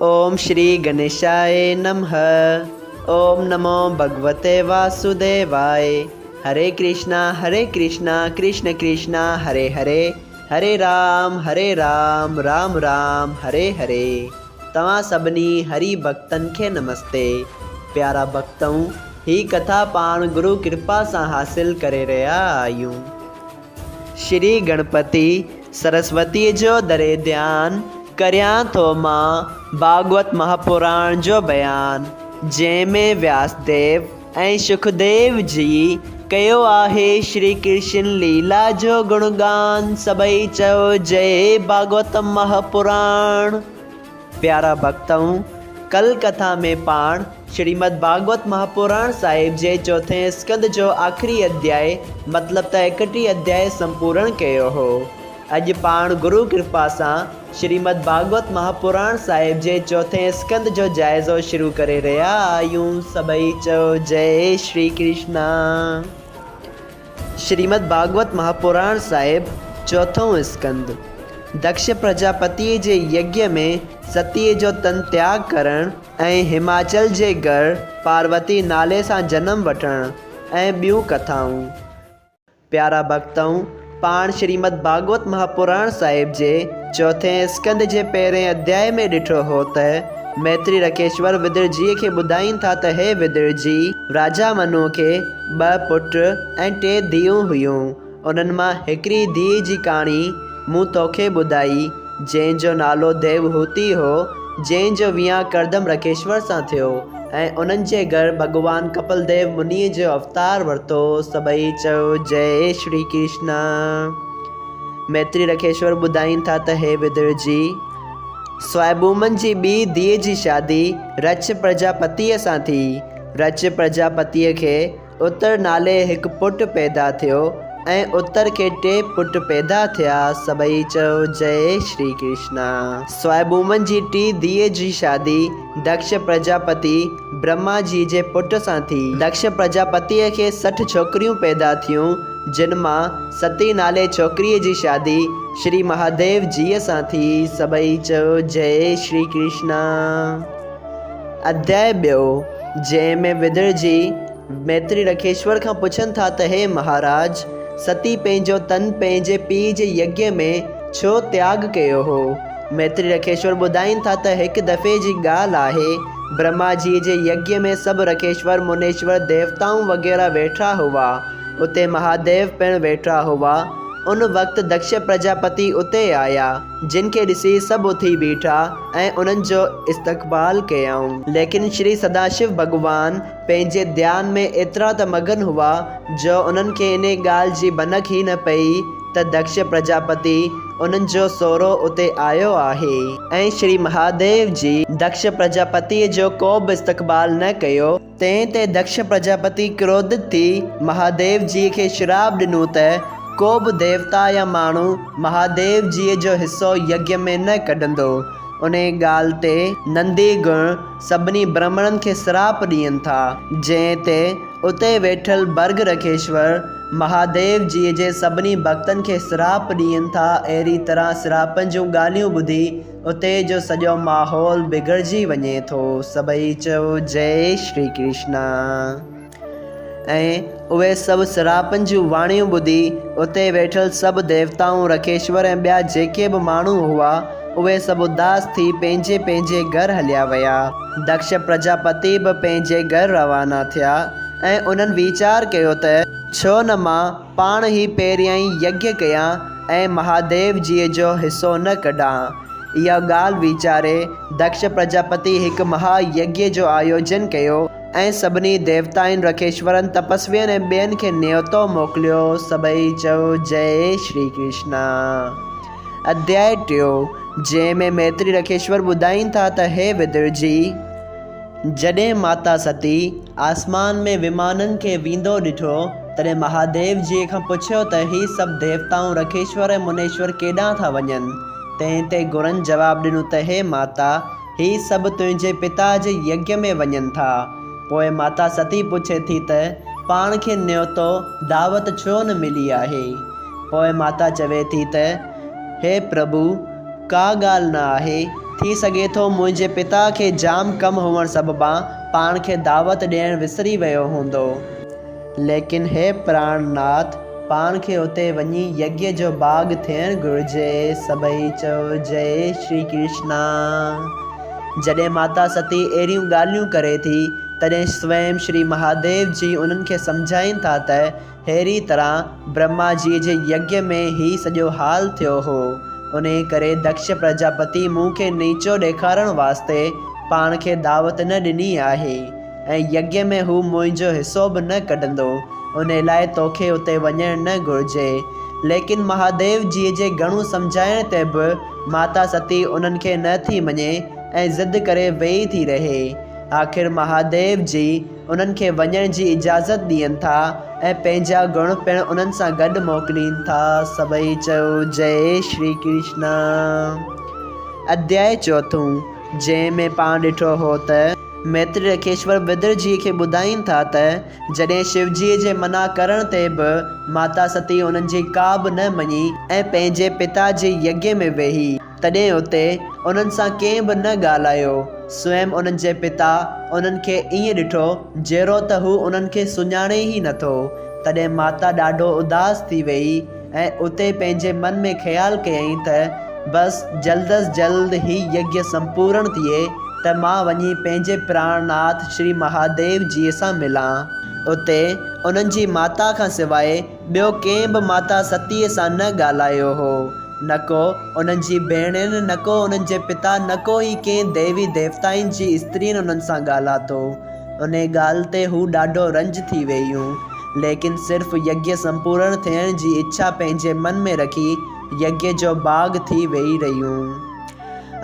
اوم شري گنيشاء نمه اوم نمو ڀڳوتي واسوديواء هري ڪرشنا هري ڪرشنا ڪرشن ڪرشنا هري هري هري رام هري رام رام رام هري هري توهان سڀني هري ڀڳتن کي نمستي پيارا ڀڳتؤ هي ڪٿا پاڻ گرو ڪرپا سان حاصل ڪري رهيا آهيون. شري گڻپتي سرسوتيء جو دري ڌيان، ڪريان ٿو مان ڀاڳوت مهاپراڻ جو بيان، جنهن ۾ وياس ديو ۽ شڪديو جي ڪيو آهي شري ڪرشن ليلا جو گڻگان، سڀئي چئو جئي ڀاڳوت مهاپراڻ. پيارا ڀڳتؤ! ڪل ڪٿا ۾ پاڻ شريمد ڀاڳوت مهاپراڻ صاحب جي چوٿين اسڪنڌ جو آخري اڌيائي مطلب ته ايڪٽيهه اڌيائي سمپورڻ ڪيو هو. اڄ پاڻ گرو ڪرپا سان شريمد ڀاڳوت مهاپراڻ صاحب جي چوٿين اسڪنڌ جو جائزو شروع ڪري رهيا آهيون. سڀئي چئو جئي شري ڪرشنا. شريمد ڀاڳوت مهاپراڻ صاحب، چوٿون اسڪنڌ، دڪش پرجاپتيء جي يگيه ۾ ستيء جو تن تياڳ ڪرڻ ۽ هماچل جي گهر پاروتي نالي سان جنم وٺڻ ۽ ٻيون ڪٿائون. پيارا ڀڳتؤ! پاڻ شريمد ڀاڳوت مهاپراڻ صاحب جي چوٿين اسڪنڌ جي پهرئين اڌيائي ۾ ڏٺو هو ته ميتري رکيشور ودر جيء کي ٻڌائين ٿا ته هي ودر جي! راجا منوء کي ٻه پٽ ۽ ٽي ڌيئون هيون. انهن مان هڪڙي ڌيء جي ڪهاڻي مون توکي ٻڌائي، جنهن جو نالو ديوهوتي هو، جنهن جو ويان ڪردم رکيشور سان ٿيو ۽ انهن جي گهر ڀڳوان ڪپل ديو منيء جو اوتار ورتو. سڀئي چيو، جئي شري ڪرشنا. ميتري رکيشور ٻڌائين ٿا ته هي ودر جي! سوائبومن جي ٻي ڌيء جي شادي رڇ پرجاپتيء سان ٿي. رچ پرجاپتيء کي اتر نالي هڪ پٽ پيدا ٿيو ۽ اتر کي ٽي پٽ پيدا ٿيا، سڀئي چئو جئي شري ڪرشنا. سوائبومن جي ٽي ڌيء جي شادي دڪش پرجاپتي، برهما جي جي پٽ سان ٿي. دڪش پرجاپتيء کي 60 ڇوڪريون پيدا ٿيون، جن مان ستي نالي ڇوڪريء جي شادي شري مهاديو جيء سان ٿي، سڀئي چئو جئي شري ڪرشنا. اڌياء ٻيو، جنهن ۾ ودر جي ميتري رکيشور کان پڇن ٿا ته هي مهاراج! ستي پنهنجو تن پنهنجي پيء جي يگيه ۾ ڇو تياڳ ڪيو هو؟ ميتري رکيشور ٻڌائين ٿا ته هڪ دفعي جي ڳالهه آهي، برهما جي جي يگيه ۾ سڀ رکيشور، منيشور، ديوتائون وغيره ويٺا هئا. اتي مهاديو پڻ ويٺا هئا. ان وقت دڪش پرجاپتي اتي آيا، جن کي ڏسي سڀ اٿي بيٺا ۽ انهن جو استقبال ڪيائون. ليڪن شري سداشو ڀڳوان پنهنجي ڌيان ۾ ايترا ته مگن هئا، جو انهن کي انهي ڳالهه جي ڀنڪ ئي نه پئي ته دڪش پرجاپتي انهن جو سهرو اتي آيو آهي. ۽ شري مهاديو جي دڪش پرجاپتيء جو ڪو به استقبال نه ڪيو. تنهن تي دڪش پرجاپتي ڪروڌت ٿي مهاديو جيء کي شراپ ڏنو ته ڪو به ديوتا يا ماڻهو مهاديو جيء جو حصو يگيه ۾ نه ڪڍندو. انهيء ڳالهه تي نندي گڻ سڀني برهمڻن کي سراپ ڏين ٿا، جنهن تي اتي ويٺل برگ رکيشور مهاديو جيء جي سڀني ڀڳتن کي سراپ ڏين ٿا. اهڙي طرح سراپن جون ڳالهيون ٻڌي اتي جو سڄو ماحول بگڙجي وڃي ٿو. سڀئي چئو جئي شري ڪرشنا. ۽ اهي سڀ سراپن جون واڻيون ٻڌي اتي ويٺل سڀ ديوتائون، رکيشور ۽ ٻيا جيڪي به ماڻهو هئا، اهي سڀ اداس ٿي پنهنجي پنهنجي گهر هليا ويا. دڪش پرجاپتي به پنهنجي گهر روانا ٿيا ۽ انهن ويچار ڪيو ته ڇو نه مان پاڻ ئي پهريائين يگيه ڪيان ۽ مهاديو جيء جو حصو نه ڪڍان. اها ڳالهه ويچاري دڪش پرجاپتي هڪ مها يگيه جو آيوجن ڪيو ۽ سڀني ديوتائن، رکيشورن، تپسوين ۽ ٻين کي نيوتو موڪليو. سڀئي چئو جئي شري ڪرشنا. اڌياء ٽيو، جنهن ۾ ميتري رکيشور ٻڌائين ٿا ته هي ودر جي! جڏهن ماتا ستي آسمان ۾ ومانن کي ويندو ڏٺو، تڏهن مهاديو جيء کان پڇيو ته هي سڀ ديوتائون رکيشور ۽ منيشور ڪيڏانهن ٿا وڃن؟ تنهن تي گرن جواب ڏنو ته هي ماتا! هي سڀ تنهنجي پتا جي يگيه ۾ وڃن ٿا. پوء ماتا ستي پڇي ٿي ته پاڻ کي نيوتو، دعوت، ڇو نه ملي آهي؟ پوء ماتا چوي ٿي ته هي پرڀو! ڪا ڳالهه نه آهي، ٿي سگهي ٿو منهنجي پتا کي جام ڪم هئڻ سببان پاڻ کي دعوت ڏيڻ وسري ويو هوندو. ليڪن هي پراڻ ناٿ، پاڻ کي اتي وڃي يگيه جو ڀاڳ ٿيڻ گهرجي. سڀئي چئو جئي شري ڪرشنا. جڏهن ماتا ستي اهڙيون ڳالهيون ڪري ٿي، تڏهن سويم شري مهاديو جي انهن کي سمجهائين ٿا ته ههڙي طرح برهما جيء جي يگيه ۾ هي سڄو حال ٿيو هو. انهيء ڪري دڪش پرجاپتي مون کي نيچو ڏيکارڻ واسطي پاڻ کي دعوت نه ڏني آهي ۽ يگيه ۾ هو منهنجو حصو به نه ڪڍندو، انهيء لاء توکي اتي وڃڻ نه گهرجي. ليڪن مهاديو جيء جي گهڻو سمجهائڻ تي به ماتا ستي انهن کي نه ٿي مڃي ۽ ضد ڪري ويهي ٿي رهي. آخر مهاديو جي انهن کي وڃڻ جي اجازت ڏين ٿا ۽ پنهنجا گڻ پڻ انهن سان گڏ موڪلين ٿا. سڀئي چيو جئي شري ڪرشنا. اڌياء چوٿون، جنهن ۾ پاڻ ڏٺو هو ته. ميتري رکيشور ودر جيء کي ٻڌائين ٿا ته جڏهن شوجيء جي منع ڪرڻ تي به ماتا ستي انهن جي ڪا به نه مڃي ۽ پنهنجي پتا جي يگيه ۾ ويهي، تڏهن اتي انهن سان ڪنهن به نه ڳالهايو. سويم انهن جي پتا انهن کي ائين ڏٺو، جهڙو ته هو انهن کي سڃاڻي ئي نٿو. تڏهن ماتا ڏاڍو اداس ٿي ويئي ۽ اتي پنهنجي من ۾ خيال ڪيائين ته بس جلد از جلد هي يگيه سمپورڻ ٿئي ته مان وڃي پنهنجي پراڻناٿ شري مهاديو جيء سان ملان. اتي انهن جي ماتا کان سواء ٻيو ڪنهن به ماتا ستيء سان نه ڳالهايو هو. نڪو انهن جي ڀيڻين، نڪو انهن جي پتا، نڪو ئي ڪنهن ديوي ديوتائن جي استرين انهن سان ڳالهاتو. انهيء ڳالهه تي هو ڏاڍو رنج ٿي ويون. ليڪن صرف يگيه سمپورڻ ٿيڻ جي اڇا پنهنجي من ۾ رکي يگيه جو ڀاڳ ٿي ويهي رهيون.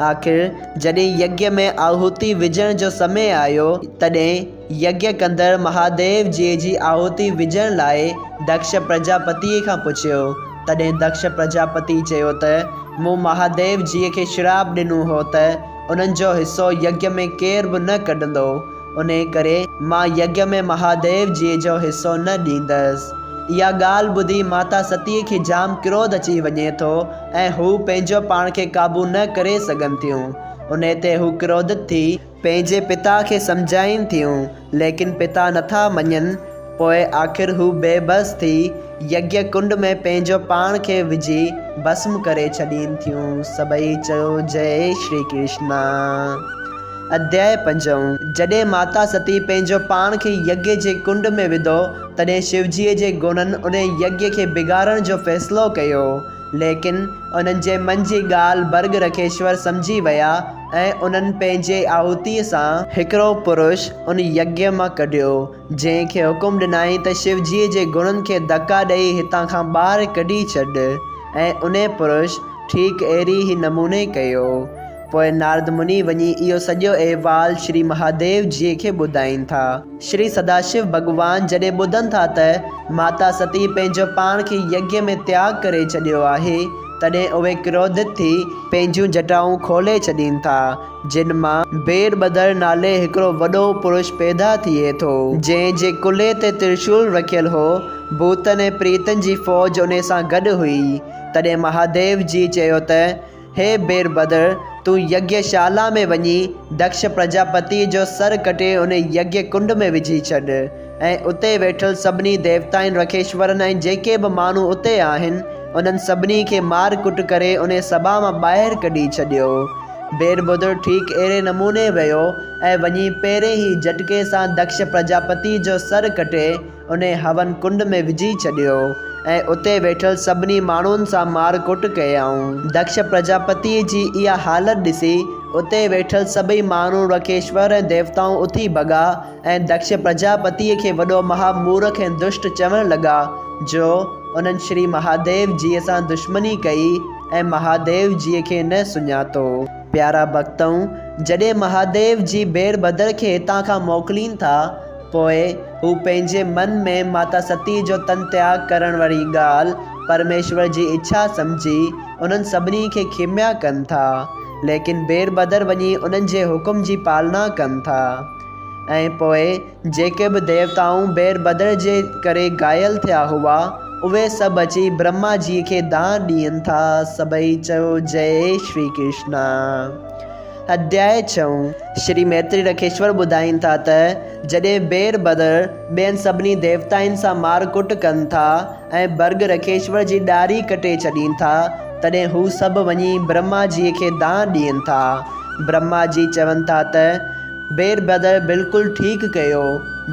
آخر جڏهن يگيه ۾ آهوتي وجهڻ جو سمي آيو، تڏهن يگيه ڪندڙ مهاديو جيء جي آهوتي وجهڻ لاء دڪش پرجاپتيء کان پڇيو. تڏهن دڪش پرجاپتي چيو ته، مون مهاديو جيء کي شراپ ڏنو هو ته انهن جو حصو يگيه ۾ ڪير به نه ڪڍندو، انهيء ڪري مان يگيه ۾ مهاديو جيء جو حصو نه ڏيندس. اها ڳالهه ٻڌي ماتا ستيء کي جام ڪروڌ اچي وڃي ٿو ۽ هو پنهنجو پاڻ کي قابو نه ڪري سگهن ٿيون. انهيء تي هو ڪروڌت ٿي، پنهنجي پتا کي سمجهائين ٿيون، ليڪن پتا نٿا مڃن، پوء آخر هو بي بس ٿي يگيه ڪنڊ ۾ پنهنجو پاڻ کي وجهي ڀسم ڪري ڇڏين ٿيون. سڀئي چيو جئي شري ڪرشنا. اڌياء پنجون، جڏهن ماتا ستي پنهنجو پاڻ کي يگيه جي ڪنڊ ۾ وڌو، تڏهن شوجيء جي گڻن انهي يگيه کي بگاڙڻ جو فيصلو ڪيو. ليڪن انهن جي من جي ڳالهه برگ رکيشور سمجهي ويا ۽ انهن پنهنجي آهوتيء سان هڪڙو پرش ان يگيه مان ڪڍيو، جنهن کي حڪم ڏنائين ته شوجيء جي گڻن کي ڌڪا ڏئي هتان کان ٻاهر ڪڍي ڇڏ ۽ انهي پرش ٺيڪ اهڙي ئي نموني ڪيو. پوء نارد مني وڃي اهو سڄو احوال شري مهاديو جيء کي ٻڌائين ٿا. شري سداشو ڀڳوان جڏهن ٻڌن ٿا ته ماتا ستي پنهنجو پاڻ کي يگيه ۾ تياڳ ڪري ڇڏيو آهي، تڏهن اهي ڪروڌت ٿي پنهنجون جٽائون کولي ڇڏين ٿا، جن مان بير ٻڌر نالي هڪڙو وڏو پرش پيدا ٿئي ٿو، جنهن جي ڪلهي تي ترشول رکيل هو، ڀوتن ۽ پريتن جي فوج انهي سان گڏ هئي. تڏهن مهاديو جي چيو ته. هي بيربدر! تون يگيه شالا ۾ وڃي دڪش پرجاپتيء جو سر ڪٽي ان يگيه ڪنڊ ۾ وجهي ڇڏ ۽ اتي ويٺل سڀني ديوتائن رکيشورن ۽ جيڪي به ماڻهو اتي آهن، انهن سڀني کي مار ڪٽ ڪري ان سڀا مان ٻاهر ڪڍي ڇڏيو. بيربدر ٺيڪ اهڙي نموني ويو ۽ وڃي پهرين ئي جهٽڪي سان دڪش پرجاپتيء جو سر ڪٽي انهي هون ڪنڊ ۾ وجهي ڇڏيو ۽ اتي ويٺل سڀني ماڻهن سان مار ڪٽ ڪيائون. دڪش پرجاپتيء جي اها حالت ڏسي، اتي ويٺل سڀئي ماڻهو رکيشور ۽ ديوتائون اٿي ڀڳا ۽ دڪش پرجاپتيء کي وڏو مها مورک ۽ دشٽ چوڻ لڳا، جو انهن شري مهاديو جيء سان دشمني ڪئي ۽ مهاديو جيء کي نه سڃاتو. پيارا ڀڳتؤ! جڏهن مهاديو جي بيربدر کي هتان کان موڪلين ٿا، پوء هو پنهنجي من ۾ ماتا ستيء جو تن تياڳ ڪرڻ واري ڳالهه پرميشور جي اڇا سمجهي انهن سڀني کي کيميا ڪن ٿا، ليڪن بيربدر وڃي انهن جي حڪم جي پالنا ڪن ٿا. ۽ پوء جيڪي به ديوتائون بيربدر جي ڪري گهايل ٿيا هئا، اهي سڀ اچي برهما جيء کي دانهن ڏين ٿا. سڀئي چيو جئي شري ڪرشنا. اڌياء ڇهون، شري ميتري رکيشور ٻڌائين ٿا ته جڏهن بير بدر ٻين سڀني ديوتائن سان مار ڪٽ ڪن ٿا ۽ برگ رکيشور جي ڏاري ڪٽي ڇڏين ٿا، تڏهن هو سڀ وڃي برهما جيء کي دانهن ڏين ٿا. برهما جي چون ٿا ته بير بدر بلڪل ٺيڪ ڪيو،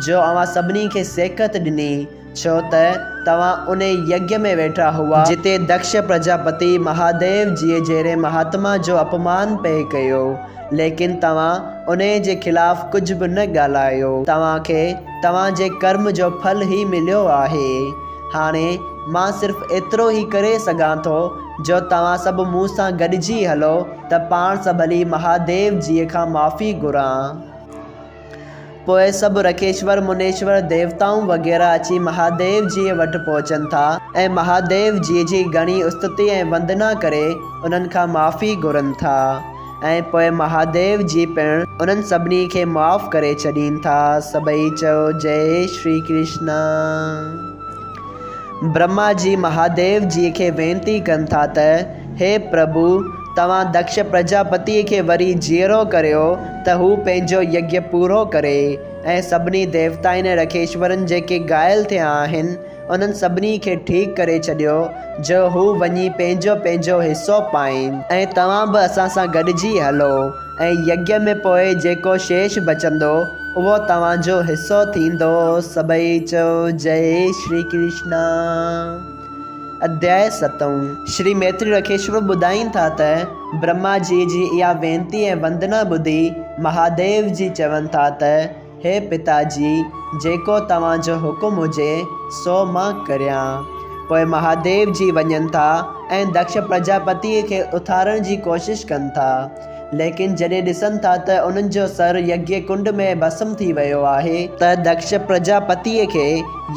جو اوهان سڀني کي سيکت ڏني. ڇو ته توهان انهي يگيا ۾ ويٺا هئا، جتي دڪش پرجاپتي مهاديو جيء جهڙي مهاتما جو اپمان پئي ڪيو، ليڪن توهان انهي جي خلاف ڪجهه به نه ڳالهايو. توهان کي توهان جي ڪرم جو ڦل هي مليو آهي. هاڻي مان صرف ايترو ئي ڪري سگهان ٿو جو توهان سڀ مون سان گڏجي هلو ته پاڻ سڀ هلي مهاديو جيء کان معافي گهران. پوء سڀ رکيشور، منيشور، ديوتائون وغيره اچي مهاديو جيء وٽ پهچن ٿا ۽ مهاديو جيء جي گهڻي استتي ۽ وندنا ڪري انهن کان معافي گهرن ٿا ۽ پوء مهاديو جي پڻ انهن سڀني کي معاف ڪري ڇڏين ٿا. سڀئي چئو جئي شري ڪرشنا. برهما جي مهاديو جيء کي وينتي ڪن ٿا ته، هي پرڀو! توهان دڪش پرجاپتيء کي وري جيئرو ڪريو ته هو پنهنجو يگيا پورو ڪري ۽ سڀني ديوتائن ۽ رکيشورن جيڪي گهايل ٿيا آهن، انهن سڀني کي ٺيڪ ڪري ڇڏيو، جو هو وڃي پنهنجو پنهنجو حصو پائين ۽ توهان به اسان سان گڏجي هلو. ۽ يگيا ۾ پوء جيڪو شيش بچندو، اهو توهان جو حصو ٿيندو. سڀئي چئو جئي شري ڪرشنا. اڌياء ستون. شري ميتري رکيشور ٻڌائين ٿا ته برهما جيء جي اها وينتي ۽ وندنا ٻڌي مهاديو جي چون ٿا ته هي پتا جي، جيڪو توهان جو حڪم هجي، سو مان ڪريان. پوء مهاديو جي وڃن ٿا ۽ دڪش پرجاپتيء کي اٿارڻ جي ڪوشش ڪن ٿا. ليڪن جڏهن ڏسن ٿا ته انهن جو سر يگيه ڪنڊ ۾ ڀسم ٿي ويو آهي، ته دڪش پرجاپتيء کي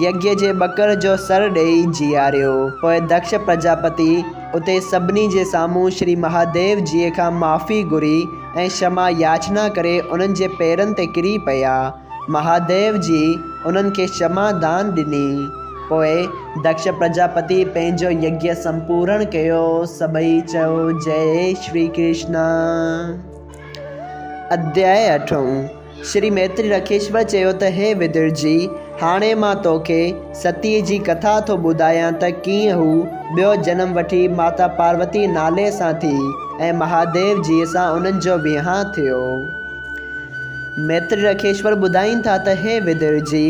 يگيه جي ٻڪر جو سر ڏيئي جياريو. پوء دڪش پرجاپتي اتي سڀني جي سامهون شري مهاديو جيء کان معافي گهري ۽ شما ياچنا ڪري انهن جي پيرن تي ڪري پيا. مهاديو جي انهن کي شما دان ڏني. پوء دڪش پرجاپتي پنهنجو يگيا سمپورڻ ڪيو. سڀئي چئو جئي شري ڪرشنا. اڌياء اٺون. شري ميتري رکيشور چيو ته هي ودر جي! هاڻي مان توکي ستيء جي ڪٿا ٿو ٻڌايان ته ڪيئن هو ٻيو جنم وٺي ماتا پاروتي نالي سان ٿي ۽ مهاديو جيء سان انهن جو ويهان ٿيو. ميتري رکيشور ٻڌائين ٿا ته هي ودر جي!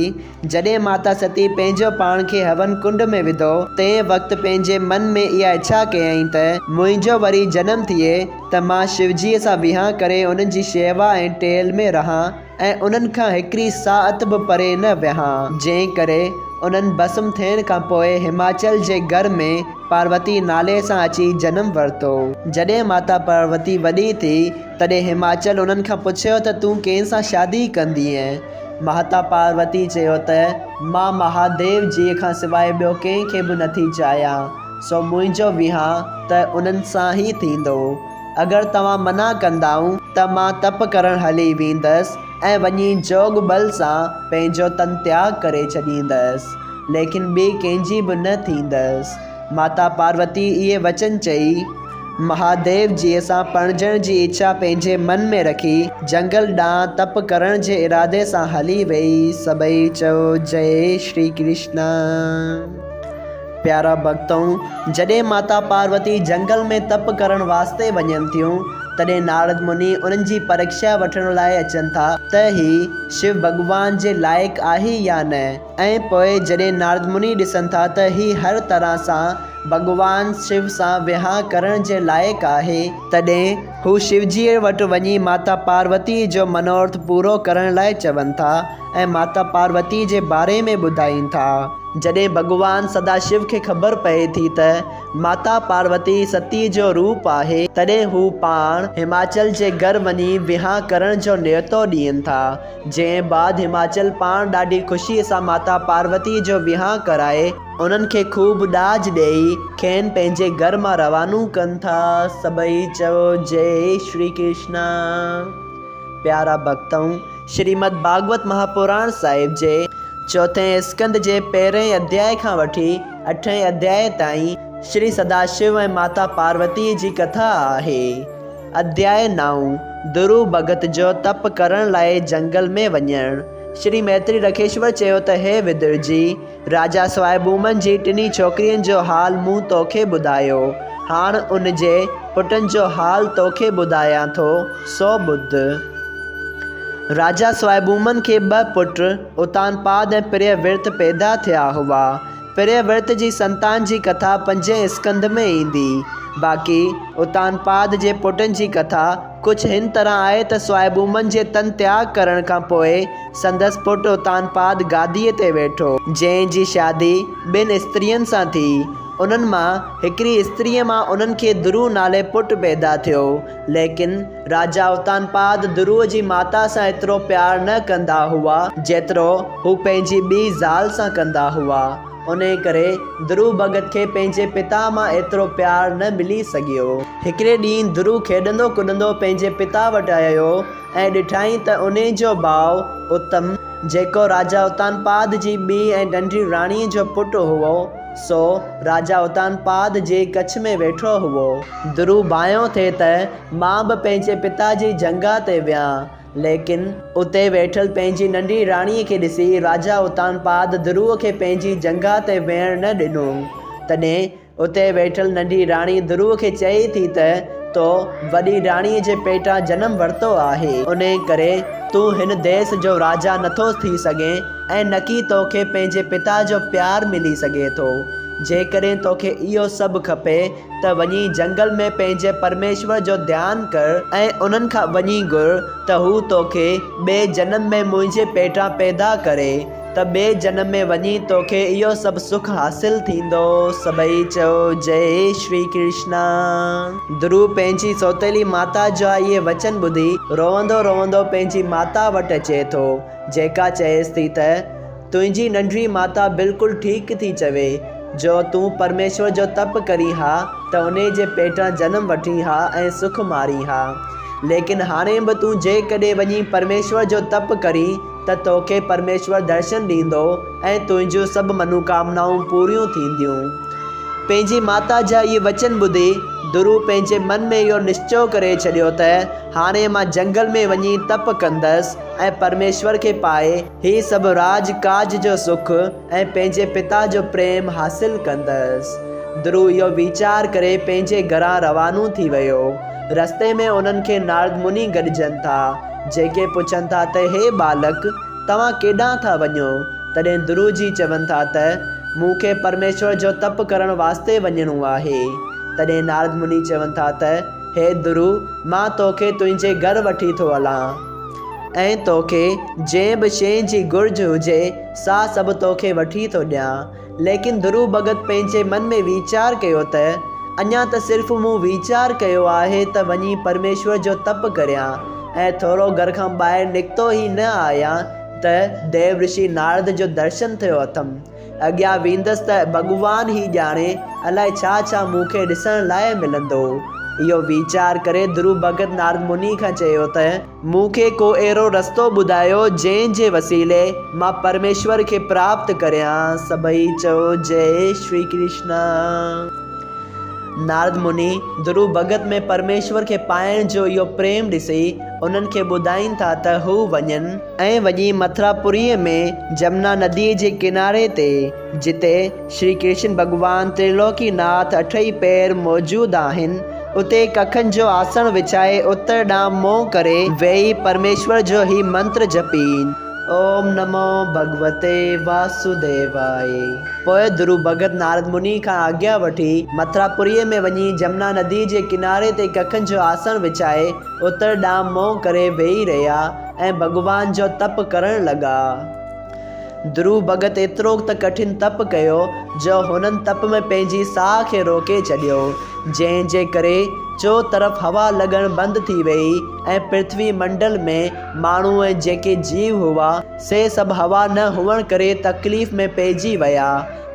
جڏهن ماتا ستي پنهنجو پاڻ کي هون ڪنڊ ۾ وڌو، تنهن وقت پنهنجي من ۾ اها اڇا ڪيائين ته منهنجو وري جنم ٿئي ته مان شوجيء سان ويهان ڪري انهن جي شيوا ۽ ٽهل ۾ رهان ۽ انهن کان هڪڙي ساعت به پري نه ويهان. جنهن ڪري انهن ڀسم ٿيڻ کان پوء هماچل جي گهر ۾ پاروتي نالي سان اچي جنم ورتو. جڏهن ماتا پاروتي وڏي ٿي، تڏهن هماچل انهن کان پڇيو ته تون ڪنهن سان شادي ڪندينء؟ ماتا پاروتي چيو ته، مان مهاديو جيء کان سواء ٻيو ڪنهن کي به نٿي چاهيان، سو منهنجو وهانء ته انهن سان ئي ٿيندو. اگر توهان منع ڪندائون ته مان تپ ڪرڻ هلي ويندس ۽ وڃي جوڳ ٻل سان پنهنجو تن تياڳ ڪري ڇڏيندس، ليڪن ٻي ڪنهن جي به نه ٿيندس. ماتا پاروتي اهي وچن چئي، مهاديو جيء سان پرڻجڻ جي اڇا پنهنجي من ۾ رکي، جهنگل ڏانهن تپ ڪرڻ جي ارادي سان هلي ويئي. سڀئي چئو جئي شري ڪرشنا. پيارا ڀڳتؤ! جڏهن ماتا پاروتي جهنگل ۾ تپ ڪرڻ واسطي وڃن ٿيون، تڏهن نارد مني انهن جي پرکشا وٺڻ لاء اچن ٿا ته هي شو ڀڳوان جي لائق آهي يا نه؟ ۽ پوء جڏهن نارد مني ڏسن ٿا ته هي هر طرح سان ڀڳوان شو سان وهانء ڪرڻ جي لائق آهي، تڏهن هو شوجيء وٽ وڃي ماتا پاروتيء جو منورٿ پورو ڪرڻ لاء چون ٿا ۽ ماتا پاروتيء جي باري ۾ ٻڌائين ٿا. جڏهن ڀڳوان سداشو کي خبر پئي ٿي ته ماتا پاروتي ستيء جو روپ آهي، تڏهن هو پاڻ هماچل جي گهر وڃي وهانء ڪرڻ جو نيوتو ڏين ٿا. جنهن بعد هماچل پاڻ ڏاڍي خوشيء سان ماتا پاروتيء جو وهانء ڪرائي، انهن کي خوب ڏاج ڏيئي، کين پنهنجي گهر مان روانو ڪن ٿا. سڀئي چئو جئي شري ڪرشنا. پيارا ڀڳتؤ! شريمد ڀاڳوت مهاپراڻ صاحب جي چوٿين اسڪنڌ جي پهرئين اڌياء کان وٺي اٺين اڌياء تائين شري سداشو ۽ ماتا پاروتيء جي ڪٿا آهي. اڌياء نائون، ڌرو ڀڳت جو تپ ڪرڻ لاء جهنگل ۾ وڃڻ. شري ميتري رکيشور چيو ته هي ودر جي! راجا سوائبومن جي ٽنهي ڇوڪرين جو حال مون توکي ٻڌايو. هاڻ ان جي پٽن جو حال توکي ٻڌايان ٿو، سو ٻڌ. راجا سوائبومن کي ٻه پٽ اتانپاد ۽ پريه ورت پيدا ٿيا هئا. پريه ورت جي سنتان جي ڪٿا پنجين اسڪنڌ ۾ ايندي. باقي اتانپاد جي پٽن جي ڪٿا ڪجهه هن طرح آهي ته سوائبومن جي تن تياڳ ڪرڻ کان پوء سندس پٽ اتانپاد گاديء تي ويٺو. جنهن جي شادي ٻن استرين سان ٿي. انهن مان هڪڙي استريء مان انهن کي درو نالي پٽ پيدا ٿيو. ليڪن راجا اتانپاد دروء جي ماتا سان ايترو پيار نه ڪندا هئا، جيترو هو پنهنجي ٻي زال سان ڪندا هئا. انهيء ڪري درو ڀڳت کي پنهنجي پتا مان ايترو پيار نه ملي سگهيو. هڪڙي ڏينهن درو کيڏندو ڪڏندو پنهنجي پتا وٽ آيو ۽ ڏٺائين ته انهيء جو ڀاء اتم، جيڪو راجا اتانپاد جي ٻي ۽ ننڍي راڻيء جو پٽ هئو، سو راجا اتانپاد جي ڪڇ ۾ ويٺو هئو. درو ڀانئيو ٿي ته مان به پنهنجي پتا جي جنگاهه تي ويان. ليڪن اتي ويٺل پنهنجي ننڍي راڻيء کي ڏسي راجا اتانپاد دروء کي پنهنجي جنگاهه تي ويهڻ نه ڏنو. تڏهن اتي ويٺل ننڍي راڻي دروء کي چئي ٿي ته تو وڏي راڻيء جي پيٽان جنم ورتو آهي. انهيء ڪري تون هن ديس جو راجا نٿو ٿي سگهين ۽ نڪي توکي پنهنجي پتا جو پيار ملي سگهي ٿو. جيڪڏهن توکي اهو سڀ کپي ته وڃي جهنگل ۾ پنهنجي پرميشور جو ڌيان ڪر ۽ انهن کان وڃي گهر ته هو توکي ٻئي جنم ۾ منهنجي پيٽان پيدا ڪري ته ٻئي جنم ۾ وڃي توکي اهو سڀ سک حاصل ٿيندو. سڀئي چئو جئي شري ڪرشنا. ڌرو پنهنجي سوتيلي ماتا جا اهي وچن ٻڌي روئندو روئندو پنهنجي ماتا وٽ اچي ٿو، جيڪا چئيس ٿي ته تنهنجي ننڍڙي ماتا بلڪل ٺيڪ ٿي چوي، جو تون پرميشور جو تپ ڪرين ها ته انهي جي پيٽان جنم وٺين ها ۽ سک مارين ها. ليڪن هاڻي به تون جيڪڏهن وڃي پرميشور جو تپ ڪرين ته توکي پرميشور درشن ڏيندو ۽ تنهنجون سڀ منوڪامنائون پوريون ٿينديون. پنهنجي ماتا جا اهي وچن ٻڌي ڌرو پنهنجي من ۾ اهو نشچو ڪري ڇڏيو ته هاڻي مان جهنگل ۾ وڃي تپ ڪندس ۽ پرميشور کي پائي هي سڀ راڄ ڪاڄ جو سک ۽ پنهنجي پتا جو پريم حاصل ڪندس. ڌرو اهو ويچار ڪري پنهنجي گهران روانو ٿي ويو. رستي ۾ انهن کي نارد مني گڏجن ٿا، جيڪي پڇن ٿا ته هي ٻالڪ! توهان ڪيڏانهن ٿا وڃو؟ تڏهن ڌرو جي چون ٿا ته مون کي پرميشور جو تپ ڪرڻ واسطي وڃڻو آهي. تڏهن نارد مني چون ٿا ته هي ڌرو، مان توکي تنهنجي گهر وٺي ٿو هلان ۽ توکي جنهن به شيء جي گهرج هجي، سا سڀ توکي وٺي ٿو ڏيان. ليڪن ڌرو ڀڳت پنهنجي من ۾ ويچار ڪيو ته اڃا ته صرف مون ويچار ڪيو آهي ته وڃي پرميشور جو تپ ڪريان ۽ ٿورو گهر کان ٻاهر نڪتو ئي نه آهيان ته ديو رشي نارد جو درشن ٿيو اٿم. اڳيان ويندس ته ڀڳوان ئي ڄاڻي الائي ڇا ڇا مون کي ڏسڻ لاء ملندو. اهو ويچار ڪري ڌرو ڀڳت نارد مني کان چيو ته. مون کي ڪو اهڙو رستو ٻڌايو جنهن جي وسيلي مان پرميشور کي پراپت ڪريان. سڀئي چئو جئي شري ڪرشنا. نارد مني ڌرو ڀڳت ۾ پرميشور کي پائڻ جو اهو پريم ڏسي انهن کي ٻڌائين ٿا ته هو وڃن ۽ وڃي مٿراپوريء ۾ جمنا نديء جي ڪناري تي جتي شري ڪرشن ڀڳوان ترلوڪي ناٿ اٺئي پير موجود آهن اتي ڪکن جو آسڻ وڇائي اتر ڏانهن منهن ڪري ويهي پرميشور جو هي منتر جپين، اوم نمو ڀڳوتي واسوديواي. پوء ڌرو ڀڳت نارد مني کان آگيا وٺي مٿراپوريء ۾ وڃي جمنا نديء جي ڪناري تي ڪکن جو آسڻ وڇائي اتر ڏانهن منهن ڪري ويهي رهيا ۽ ڀڳوان جو تپ ڪرڻ لڳا. ڌرو ڀڳت ايترو ته ڪٺن تپ ڪيو جو هنن تپ ۾ پنهنجي ساهه کي روڪي ڇڏيو، جنهن جي ڪري چؤطرف هوا لڳڻ بند ٿي ويئي ۽ پرٿوي منڊل ۾ ماڻهو ۽ جيڪي جيو هئا، سي سڀ هوا نه هئڻ ڪري تڪليف ۾ پئجي ويا.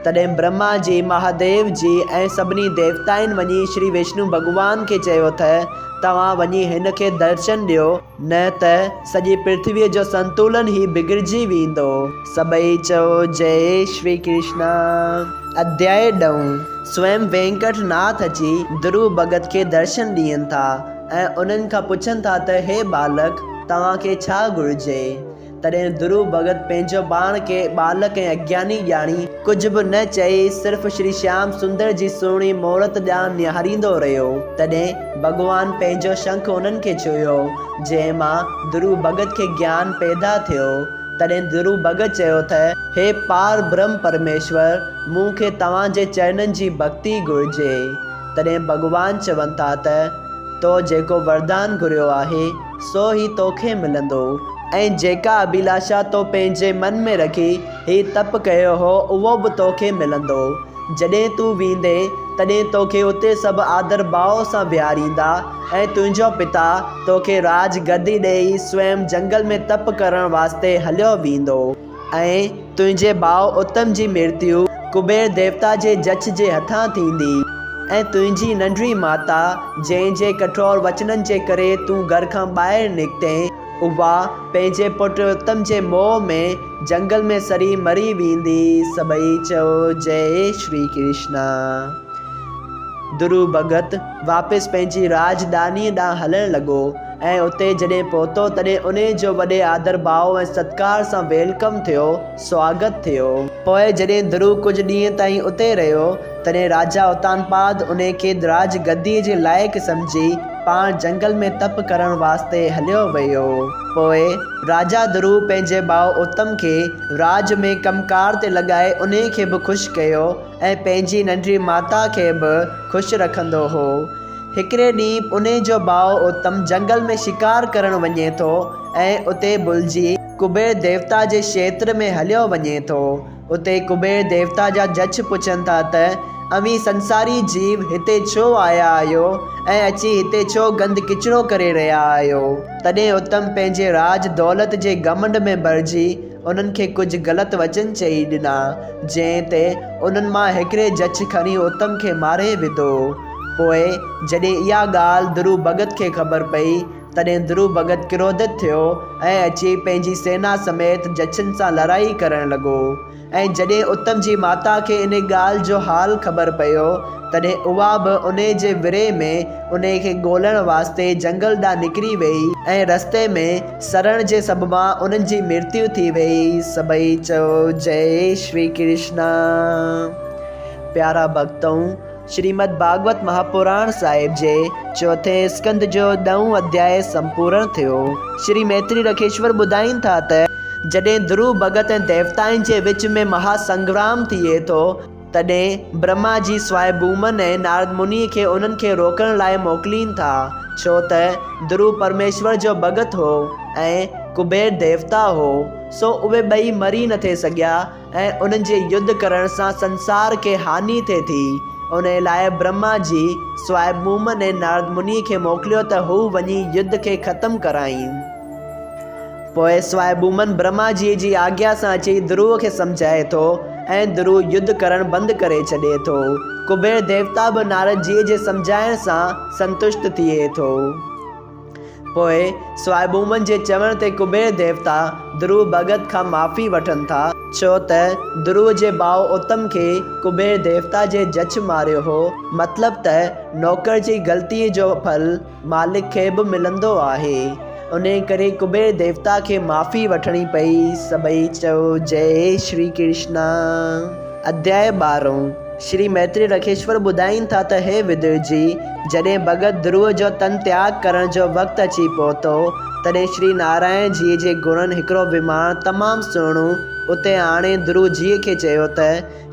تڏهن برهما جي، مهاديو جي ۽ سڀني ديوتائن وڃي شري وشنو ڀڳوان کي چيو تھ توهان وڃي هن کي درشن ڏيو، نه ته سڄي پرٿويء جو سنتولن ئي بگڙجي ويندو. سڀئي چئو جئي شري ڪرشنا. اڌياء ڏهون، سوئم وينڪٽ ناٿ اچي ڌرو ڀڳت کي درشن ڏين ٿا. ۽ انهن کان پڇن ٿا ته هي ٻالڪ! توهان کي ڇا گهرجي؟ تڏهن ڌرو ڀڳت پنهنجو پاڻ کي ٻالڪ ۽ اگياني ڄاڻي، ڪجهه به نه چئي، صرف شري شيام سندر جي سهڻي مورت ڏانهن نهاريندو رهيو. تڏهن ڀڳوان پنهنجو شنک انهن کي ڇهيو، جنهن مان ڌرو ڀڳت کي گيان پيدا ٿيو. تڏهن ڌرو ڀڳت چيو ته، هي پار برهم پرميشور، مون کي توهان جي چرنن جي ڀڳتي گهرجي. تڏهن ڀڳوان چون ٿا ته، تو جيڪو وردان گهريو آهي، سو ئي توکي ملندو. ۽ جيڪا اڀلاشا تو پنهنجي من ۾ رکي هي تپ ڪيو هو، اهو به توکي ملندو. جڏهن تون ويندين، تڏهن توکي اتي سڀ آدر ڀاء سان ويهاريندا، ۽ تنهنجو پتا توکي راج گدي ڏيئي سوئم جنگل ۾ تپ ڪرڻ واسطي هليو ويندو. ۽ تنهنجي ڀاء اتم جي مرتيو ڪبير ديوتا جي جڇ جي هٿان ٿيندي، ۽ تنهنجي ننڍڙي ماتا، جنهن جي ڪٺور وچنن جي ڪري تون گهر کان ٻاهر نڪتين، اها پنهنجي پٽ اتم جي موهه ۾ جنگل ۾ سڙي مري ويندي. سڀئي چئو جئي شري ڪرشنا. ڌرو ڀڳت واپس پنهنجي راڄڌانيء ڏانهن هلڻ لڳو ۽ اتي جڏهن پهتو تڏهن انهيء جو وڏي آدر ڀاء ۽ ستڪار سان welcome ٿيو، سواگت ٿيو. پوء جڏهن ڌرو ڪجهه ڏينهن تائين اتي رهيو، تڏهن راجا اتانپاد انهيء کي راڄ گديء جي لائق سمجهي پاڻ جنگل ۾ تپ ڪرڻ واسطي هليو ويو. پوء راجا ڌرو پنهنجي ڀاء اتم کي راڄ ۾ ڪم ڪار تي لڳائي انهيء کي به خوش ڪيو ۽ پنهنجي ننڍڙي ماتا کي به خوش رکندو هو. هڪڙي ڏينهن انهي جو ڀاء اتم جنگل ۾ شڪار ڪرڻ وڃي ٿو ۽ اتي ڀلجي ڪبير ديوتا جي کيتر ۾ هليو وڃي ٿو. اتي ڪبير ديوتا جا جڇ پڇن ٿا ته اوهين سنساري جيو هتي ڇو آيا آهيو ۽ اچي هتي ڇو گند ڪچرو ڪري رهيا آهيو؟ تڏهن اتم پنهنجي راڄ دولت جي گهمنڊ ۾ ڀرجي انهن کي ڪجهه غلط وچن چئي ڏنا، جنهن تي انهن مان هڪڙي جڇ کڻي اتم کي ماري وڌو. پوء جڏهن اها ڳالهه ڌرو ڀڳت کي خبر پئي، تڏهن ڌرو ڀڳت ڪروڌت ٿيو ۽ اچي پنهنجي سينا سميت جڇن سان لڙائي ڪرڻ لڳو. ۽ جڏهن اتم جي ماتا کي انهي ڳالهه جو حال خبر پيو، تڏهن اها به انهي جي ورهه ۾ انهي کي ڳولڻ واسطي جنگل ڏانهن نڪري ويئي ۽ رستي ۾ سڙڻ جي سببان انهن جي مرتيو ٿي ويئي. سڀئي چئو جئي شري ڪرشنا. پيارا ڀڳتؤ! شريمد ڀاڳوت مهاپراڻ صاحب جي چوٿين اسڪنڌ جو ڏهون اڌياء سمپورڻ ٿيو. شري ميتري رکيشور ٻڌائين ٿا ته جڏهن ڌرو ڀڳت ۽ ديوتائن جي وچ ۾ مها سنگرام ٿئي ٿو، تڏهن برهما جي سوائڀومن ۽ نارد منيء کي انهن کي روڪڻ لاء موڪلين ٿا، ڇو ته ڌرو پرميشور جو ڀڳت هو ۽ ڪبير ديوتا هو، سو اهي ٻئي مري نٿي سگهيا ۽ انهن جي يڌ ڪرڻ سان سنسار کي هاني ٿئي ٿي، انهيء لاء برهما جي سوائڀومن ۽ نارد منيء کي موڪليو ته هو وڃي يڌ کي ختم ڪرائين. پوء سوائڀومن برهما جيء جي آگيا سان اچي ڌرو کي سمجهائي ٿو ۽ ڌرو يڌ ڪرڻ بند ڪري ڇڏي ٿو. ڪبير ديوتا به نارد جيء جي سمجهائڻ سان سنتشٽ ٿئي ٿو. پوء سوائڀومن جي چوڻ تي ڪبير ديوتا ڌرو ڀڳت کان معافي وٺن ٿا، ڇو ته ڌرو جي ڀاء اتم کي ڪبير ديوتا جي جڇ ماريو هو، مطلب ته نوڪر جي غلطيء جو ڦل مالڪ کي به ملندو آهي، انهيء ڪري ڪبير ديوتا کي معافي وٺڻي پئي. سڀئي چئو جئي شري ڪرشنا. اڌياء ٻارهون. شري ميتري رکيشور ٻڌائين ٿا ته هي ودر جي! جڏهن ڀڳت ڌرو جو تن تياڳ ڪرڻ جو وقت اچي پهتو، تڏهن شري نارائڻ جيء جي گڻن هڪڙو وماڻ تمام سهڻو اتي آڻي ڌرو جيء کي چيو ته،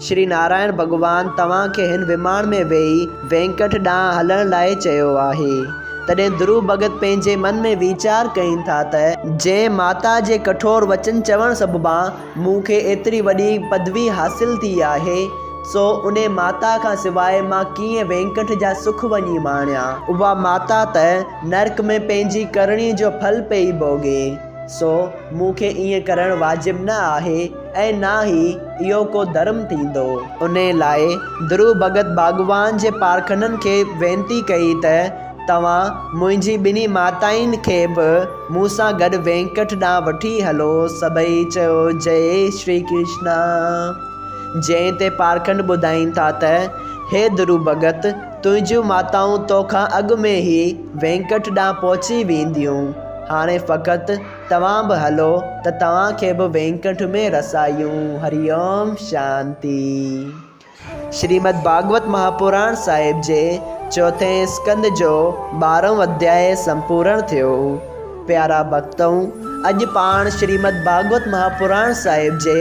شري نارائڻ ڀڳوان توهان کي هن وماڻ ۾ ويهي وينڪٺ ڏانهن هلڻ لاء چيو آهي. تڏهن ڌرو ڀڳت پنهنجي من ۾ ويچار ڪين ٿا ته، جنهن ماتا جي ڪٺور وچن چوڻ سببان مون کي ايتري وڏي پدوي حاصل ٿي آهي، سو انهي ماتا کان سواء مان ڪيئن وينڪٺ جا سک وڃي ماڻيان؟ اها ماتا ته نرڪ ۾ پنهنجي ڪرڻي جو ڦل پئي ڀوڳي، سو مون کي ائين ڪرڻ واجب نه آهي ۽ نه ئي اهو ڪو ڌرم ٿيندو. انهي لاء ڌرو ڀڳت ڀاڳوان جي پارکنن کي وينتي ڪئي ته توهان منهنجي ٻنهي ماتائن کي به مون سان گڏ وينڪٺ ڏانهن وٺي هلو. سڀئي چيو، جئي شري ڪرشنا. جنهن تي پارکنڊ ٻڌائين ٿا ته، هي ڌرو ڀڳت! تنهنجون ماتائون تو کان اڳ ۾ ئي وينڪٽ ڏانهن پهچي وينديون. هاڻي فقط توهان به هلو ته توهان کي به وينڪنٺ ۾ رسايون. هري اوم شانتي. شريمد ڀاڳوت مهاپراڻ صاحب جي چوٿين اسڪنڌ جو ٻارهون اڌياء سمپورڻ ٿيو. پيارا ڀڳتؤ! اڄ پاڻ شريمد ڀاڳوت مهاپراڻ صاحب جي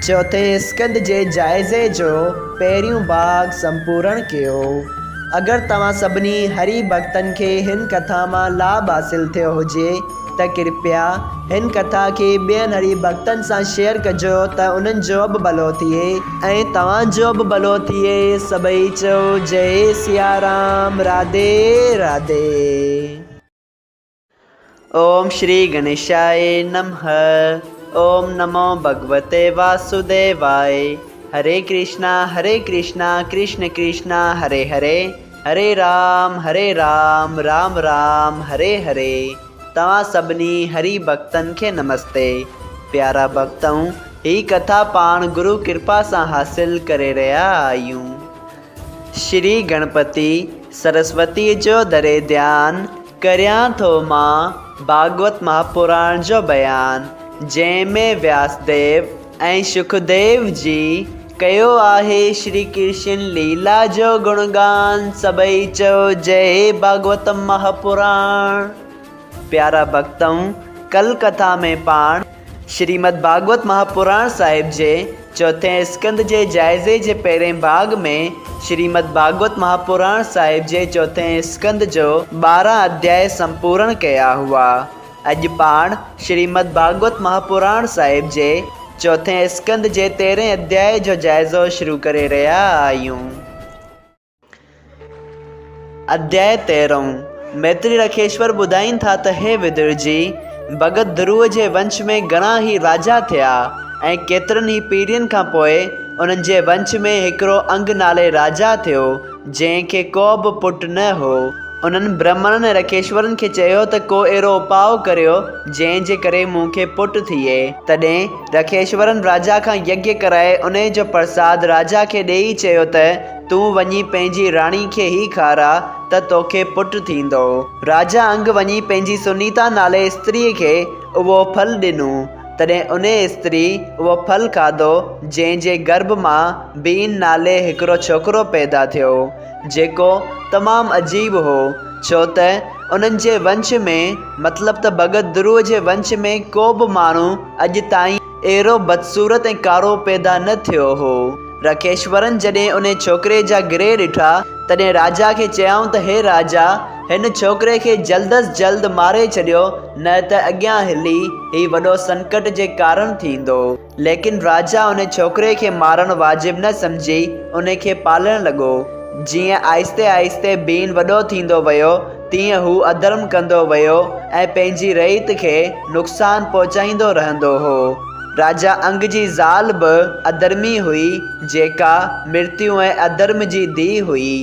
چوٿين اسڪنڌ جي جائزي جو پهريون ڀاڳ سمپورڻ ڪيو. اگر توهان سڀني هري ڀڳتن کي هن ڪٿا مان لاڀ حاصل ٿيو هجي ته ڪرپيا هن ڪٿا کي ٻين هري ڀڳتن سان شيئر ڪجو ته انهن جو به ڀلو ٿئي ۽ توهان جو به ڀلو ٿئي. سڀئي چئو جئي سيارام راڌي راڌي. اوم شري گڻيشائي نمه اوم نمو ڀڳوتي واسوديوائي هري ڪرشنا هري ڪرشنا ڪرشن ڪرشنا هري هري هري رام هري رام رام رام هري هري توهان سڀني هري ڀڳتن کي نمستي پيارا ڀڳتؤ هي ڪٿا پاڻ گرو ڪرپا سان حاصل ڪري رهيا آهيون. شري گڻپتي سرسوتيء جو ڌري ڌيان، ڪريان ٿو مان ڀاڳوت مهاپراڻ جو بيان، جنهن ۾ وياسديو ۽ شڪديو جي ڪيو آهي شري ڪرشن ليلا جو گڻگان، سڀئي چئو جئي ڀاڳوت مهاپراڻ. پيارا ڀڳتؤ! ڪل ڪٿا ۾ پاڻ شريمد ڀاڳوت مهاپراڻ صاحب جي چوٿين اسڪنڌ جي جائزي جي پهرين ڀاڳ ۾ شريمد ڀاڳوت مهاپراڻ صاحب جي چوٿين اسڪنڌ جو 12 اڌياء سمپورڻ ڪيا هئا. اڄ پاڻ شريمد ڀاڳوت مهاپراڻ صاحب جي چوٿين اسڪنڌ جي تيرهين اڌياء جو جائزو شروع ڪري رهيا آهيون. اڌياء تيرهون، ميتري رکيشور ٻڌائين ٿا ته هي ودر جي، ڀڳت ڌرو جي ونش ۾ گهڻا ئي راجا ٿيا ۽ ڪيترن ئي پيڙهين کان پوء انهن جي ونش ۾ هڪڙو انگ نالي راجا ٿيو، جنهن کي ڪو به پٽ نه هو. انهن برهمڻن ۽ رکيشورن کي چيو ته ڪو اهڙو اپاء ڪريو، جنهن جي ڪري مون کي پٽ ٿئي. تڏهن رکيشورن راجا کان يگيه ڪرائي انهي جو پرساد راجا کي ڏيئي چيو ته تون وڃي پنهنجي راڻي کي هي کاراء ته توکي پٽ ٿيندو. راجا انگ وڃي پنهنجي سنيتا نالي استريء کي اهو ڦل ڏنو. تڏهن انهي استري اهو ڦل کاڌو، جنهن جي گرڀ مان بين نالي هڪڙو ڇوڪرو پيدا ٿيو. جيڪو تمام عجيب هو، ڇو ته انهن جي ونش ۾، مطلب ته ڀڳت ڌرو جي ونش ۾ ڪو به ماڻهو اڄ تائين اهڙو بدصورت ۽ ڪارو پيدا نه ٿيو هو. رکيشورن جڏهن انهي ڇوڪري جا گرهه ڏٺا، تڏهن راجا کي چيائون ته هي راجا! هن ڇوڪري کي جلد از جلد ماري ڇڏيو، نه ته اڳيان هلي هي وڏو سنڪٽ جي ڪارڻ ٿيندو. ليڪن راجا ان ڇوڪري کي مارڻ واجب نه سمجهي ان کي پالڻ لڳو. جيئن آهستي آهستي بين وڏو ٿيندو ويو، تيئن هو اڌرم ڪندو ويو ۽ پنهنجي رعيت کي نقصان پهچائيندو رهندو هو. راجا انگ جي زال به اڌرمي هئي، جيڪا مرتيو ۽ اڌرم جي ڌيء هئي.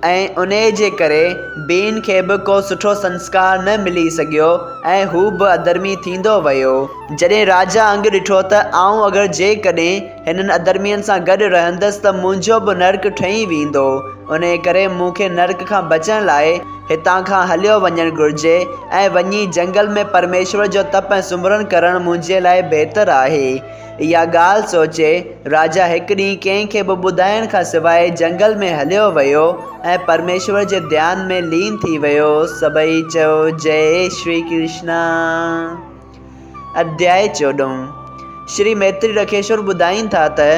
۽ انهيء جي ڪري بين کي به ڪو سٺو سنسڪار نه ملي سگهيو ۽ هو به اڌرمي ٿيندو ويو. جڏهن راجا انگ ڏٺو ته آئون اگر جيڪڏهن هنن اڌرمين سان گڏ رهندس ته منهنجو به نرڪ ٺهي ويندو، انهيء ڪري مون کي نرڪ کان بچڻ لاء هتان کان هليو وڃڻ گهرجي ۽ وڃي جنگل ۾ پرميشور جو تپ ۽ سمرڻ ڪرڻ منهنجي لاء بهتر آهي. اها ڳالهه سوچي راجا هڪ ڏينهن ڪنهن کي به ٻڌائڻ کان سواء جنگل ۾ هليو ويو ۽ پرميشور جي ڌيان ۾ لين ٿي ويو. سڀئي چئو جئي شري ڪرشنا. اڌياء چوڏهون، شري ميتري رکيشور ٻڌائين ٿا ته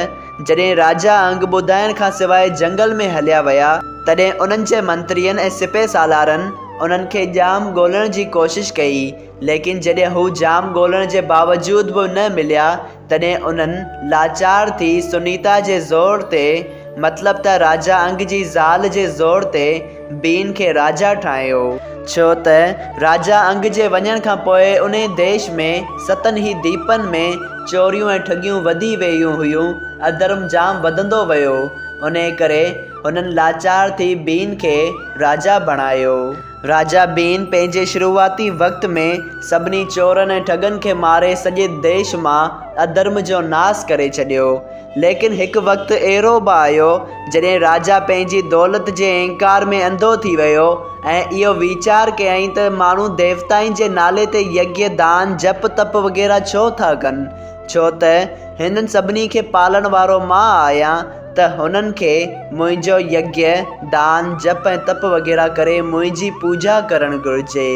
جڏهن راجا انگ ٻڌائڻ کان سواء جنگل ۾ هليا ويا، تڏهن انهن جي منترين ۽ سپهه سالارن انهن کي ڄام ڳولڻ جي ڪوشش ڪئي، ليڪن جڏهن هو جام ڳولڻ جي باوجود به نه مليا، تڏهن انهن لاچار ٿي سنيتا جي زور تي، مطلب ته راجا انگ جي زال جي زور تي، بين کي راجا ٺاهيو. ڇو ته راجا انگ جي وڃڻ کان پوء انهي ديش ۾ ستن ئي ديپن ۾ چوريون ۽ ٺڳيون وڌي ويون هيون، اڌرم جام وڌندو ويو، انهي ڪري هنن لاچار ٿي بين کي راجا بڻايو. راجا بين پنهنجي شروعاتي وقت ۾ سڀني چورن ۽ ٺڳن کي ماري سڄي ديش مان اڌرم جو ناس ڪري ڇڏيو. ليڪن هڪ وقت اهڙو به آيو، جڏهن راجا پنهنجي دولت جي اهنڪار ۾ انڌو ٿي ويو ۽ اهو ويچار ڪيائين ته ماڻهو ديوتائن جي نالي تي يگيه، دان، جپ تپ وغيره ڇو ٿا ڪن؟ ڇو ته هنن سڀني کي پالڻ وارو مان آهيان ته هنن کي منهنجو يگيه، دان، جپ ۽ تپ وغيره ڪري منهنجي پوڄا ڪرڻ گهرجي.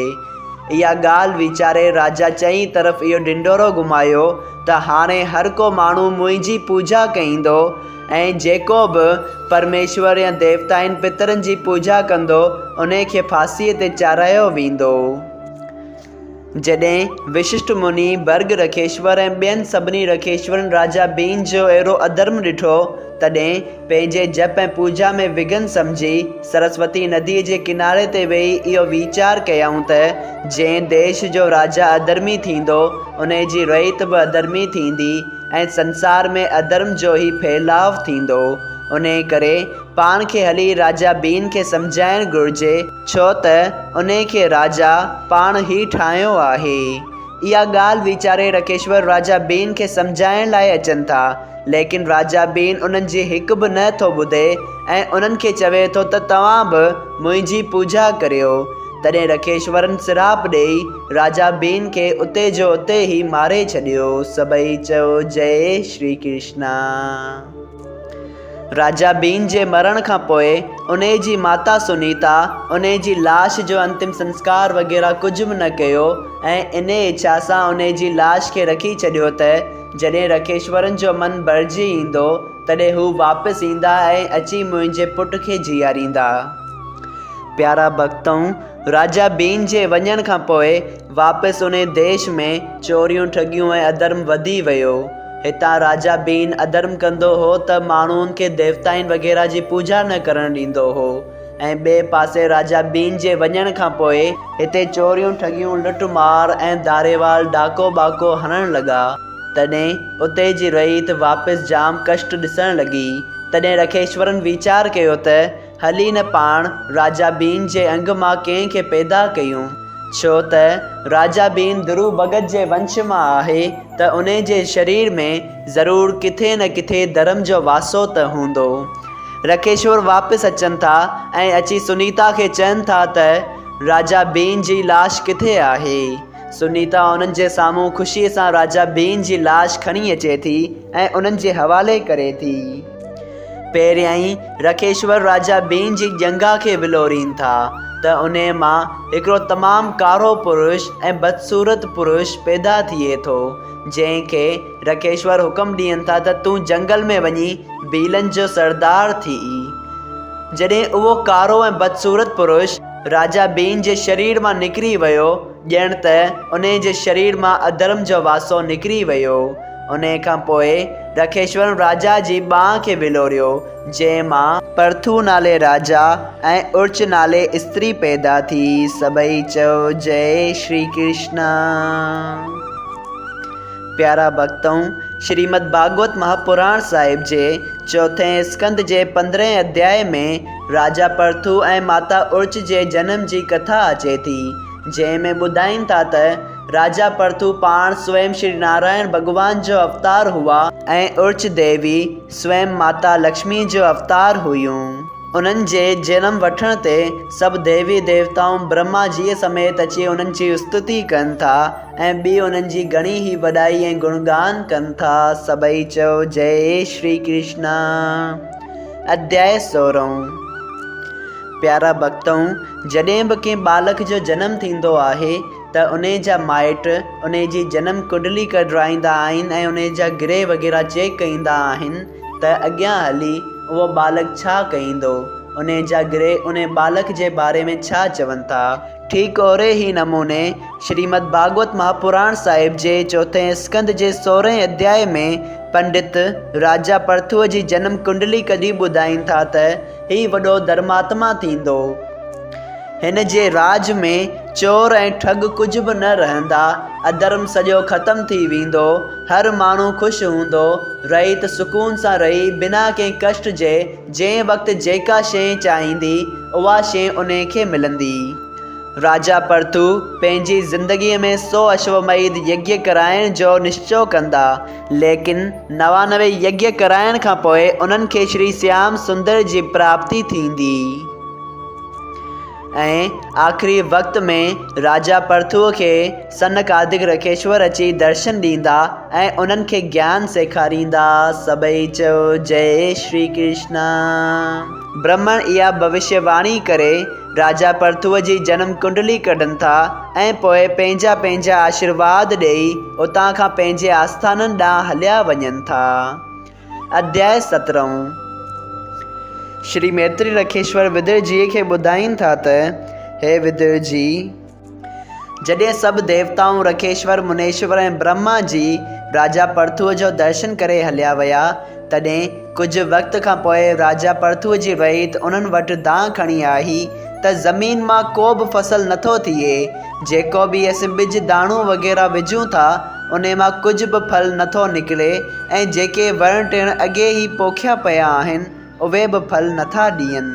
اها ڳالهه ويچاري راجا چئين طرف اهو ڍنڍورو گهمايو ته هاڻي هر ڪو ماڻهو منهنجي پوڄا ڪيندو ۽ جيڪو به پرميشور يا ديوتائن پترن جي پوڄا ڪندو انهي کي ڦاسيء تي چاڙهايو ويندو. جڏهن وششٽ مني، ڀرگ رکيشور ۽ ٻين سڀني رکيشورن راجا ڀيم جو اهڙو اڌرم ڏٺو، تڏهن پنهنجي جپ ۽ پوڄا ۾ وگهن سمجهي، سرسوتي نديء جي ڪناري تي ويهي اهو ويچار ڪيائون ته جنهن ديش جو راجا اڌرمي ٿيندو، انهي جي رعيت به اڌرمي ٿيندي ۽ سنسار ۾ اڌرم جو ئي ڦهلاء ٿيندو. انهي ڪري پاڻ کي هلي راجا ڀيم کي سمجهائڻ گهرجي، ڇو ته انهي کي راجا پاڻ ئي ٺاهيو آهي. اها ڳالهه ويچاري رکيشور راجا ڀيم کي سمجهائڻ لاء اچن ٿا، ليڪن راجا ڀيم انهن جي هڪ به نه ٿو ٻڌي ۽ انهن کي چوي ٿو ته توهان به منهنجي پوڄا ڪريو. تڏهن رکيشورن سراپ ڏيئي راجا ڀيم کي اتي جو اتي ئي ماري ڇڏيو. سڀئي چئو جئي شري ڪرشنا. راجا ڀيم جي مرڻ کان پوء انهي جي ماتا سنيتا انهي جي لاش جو انتم سنسڪار وغيره ڪجهه به نه ڪيو ۽ انهي اڇا سان انهي جي لاش کي رکي ڇڏيو ته جڏهن رکيشورن جو من ڀرجي ايندو تڏهن هو واپس ايندا ۽ اچي منهنجي پٽ کي جيئاريندا. پيارا ڀڳتؤ! راجا ڀيم جي وڃڻ کان پوء واپس انهي ديش ۾ چوريون، ٺڳيون ۽ اڌرم وڌي ويو. هتان راجا ڀيم اڌرم ڪندو هو ته ماڻهن کي ديوتائن وغيره جي پوڄا نه ڪرڻ ڏيندو هو ۽ ٻئي پاسي راجا ڀيم جي وڃڻ کان پوء هتي چوريون، ٺڳيون، لٽ مار ۽ ڌاڙيوال ڊاڪو ٻاڪو هڻڻ لڳا. تڏهن اتي جي رعيت واپس جام ڪشٽ ڏسڻ لڳي. تڏهن رکيشورن ويچار ڪيو ته هلي نه پاڻ راجا ڀيم جي انگ مان ڪنهن کي پيدا ڪيون، ڇو ته راجا ڀيم ڌرو ڀڳت جي ونش مان آهي ته انهي جي شرير ۾ ضرور ڪٿي نه ڪٿي ڌرم جو واسو ته هوندو. رکيشور واپس اچن ٿا ۽ اچي سنيتا کي چون ٿا ته راجا ڀيم جي لاش ڪٿي آهي؟ سنيتا انهن جي سامهون خوشيء سان راجا ڀيم جي لاش کڻي اچي ٿي ۽ انهن جي حوالي ڪري ٿي. پهريائين رکيشور راجا ڀيم جي ڄنگهه کي ولورين ٿا ته انهيء مان هڪڙو تمام ڪارو پرش ۽ بدصورت پرش پيدا ٿئي ٿو، جنهن کي رکيشور حڪم ڏين ٿا ته تون جنگل ۾ وڃي ڀيلن جو سردار ٿي. جڏهن اهو ڪارو ۽ بدصورت پرش راجا ڀيم جي شرير مان نڪري ويو، ڄڻ ته انهيء جي شرير مان اڌرم جو واسو نڪري ويو. انهيء کان پوء رکيشور راجا جي ٻانهن کي ولوريو، جنهن مان پرٿو نالي راجا ۽ ارچ نالي استري پيدا ٿي. سڀئي چئو جئي شري ڪرشنا. پيارا ڀڳتؤ! شريمد ڀاڳوت مهاپراڻ صاحب جي چوٿين اسڪنڌ جي پندرهين اڌيائي ۾ راجا پرٿو ۽ ماتا ارچ جي جنم جي ڪٿا اچي ٿي، جنهن ۾ ٻڌائين ٿا ته راجا پرٿو پاڻ سويم شري نارائڻ ڀڳوان جو اوتار هئا ۽ ارچ ديوي سويم ماتا لڪشمي جو اوتار هيون. انهن جي جنم وٺڻ تي سڀ ديوي ديوتائون برهما جيء سميت اچي انهن جي استتي ڪن ٿا ۽ ٻي انهن جي گهڻي ئي وڏائي ۽ گڻگان ڪن ٿا. سڀئي چئو جئي شري ڪرشنا. اڌيائي سورهون. پيارا ڀڳتؤ! جڏهن به ڪنهن ٻالڪ جو جنم ٿيندو آهي ته انهي جا مائٽ انهي جي جنم ڪنڊلي ڪڍرائيندا آهن ۽ انهي جا گرهه وغيره چيڪ ڪيندا آهن ته اڳيان هلي اهو ٻالڪ ڇا ڪيندو، انهي جا گرهه انهي ٻالڪ جي باري ۾ ڇا چون ٿا. ٺيڪ اهڙي ئي نموني شريمد ڀاڳوت مهاپراڻ صاحب جي چوٿين اسڪنڌ جي سورهين اڌيائي ۾ پنڊت راجا پرٿوء جي جنم ڪنڊلي ڪڍي ٻڌائين ٿا ته هي وڏو ڌرماتما ٿيندو. هن جي راڄ ۾ چور ۽ ٺڳ ڪجهه به نه رهندا، اڌرم سڄو ختم ٿي ويندو، هر ماڻهو خوش هوندو، رعيت سڪون سان رهي بنا ڪنهن ڪشٽ جي جنهن وقت جيڪا شيء چاهيندي اها شيء انهي کي ملندي. راجا پرٿو پنهنجي زندگيء ۾ سو اشوميڌ يگيه ڪرائڻ جو نشچو ڪندا، ليڪن 99 يگيه ڪرائڻ کان پوء انهن کي شري سيام سندر جي پراپتي ٿيندي. ۽ آخري وقت ۾ راجا پرٿوء کي سنڪادڪ رکيشور اچي درشن ڏيندا ۽ انهن کي گيان سيکاريندا. سڀئي چئو جئي شري ڪرشنا. برهمڻ اها ڀوشيه واڻي ڪري راجا پرٿوء جي جنم ڪنڊلي ڪڍن ٿا ۽ پوء پنهنجا پنهنجا آشيرواد ڏيئي اتان کان پنهنجي آسٿانن ڏانهن هليا وڃن ٿا. اڌياء سترهون. شري ميتري رکيشور ودر جيء کي ٻڌائين ٿا ته، هي ودر جي! جڏهن سڀ ديوتائون رکيشور، منيشور ۽ برهما جي راجا پرٿوء جو درشن ڪري هليا ويا، تڏهن ڪجهه وقت کان پوء راجا پرٿوء جي رعيت انهن وٽ دانهن کڻي آئي ته زمين مان ڪو به فصل نٿو ٿئي، جيڪو به اسين ٻج داڻو وغيره وجهون ٿا، انهي مان ڪجهه به ڦل نٿو نڪري ۽ جيڪي وڻ ٽڻ اڳي ئي پوکيا پيا آهن، اهي به ڦل نٿا ڏين.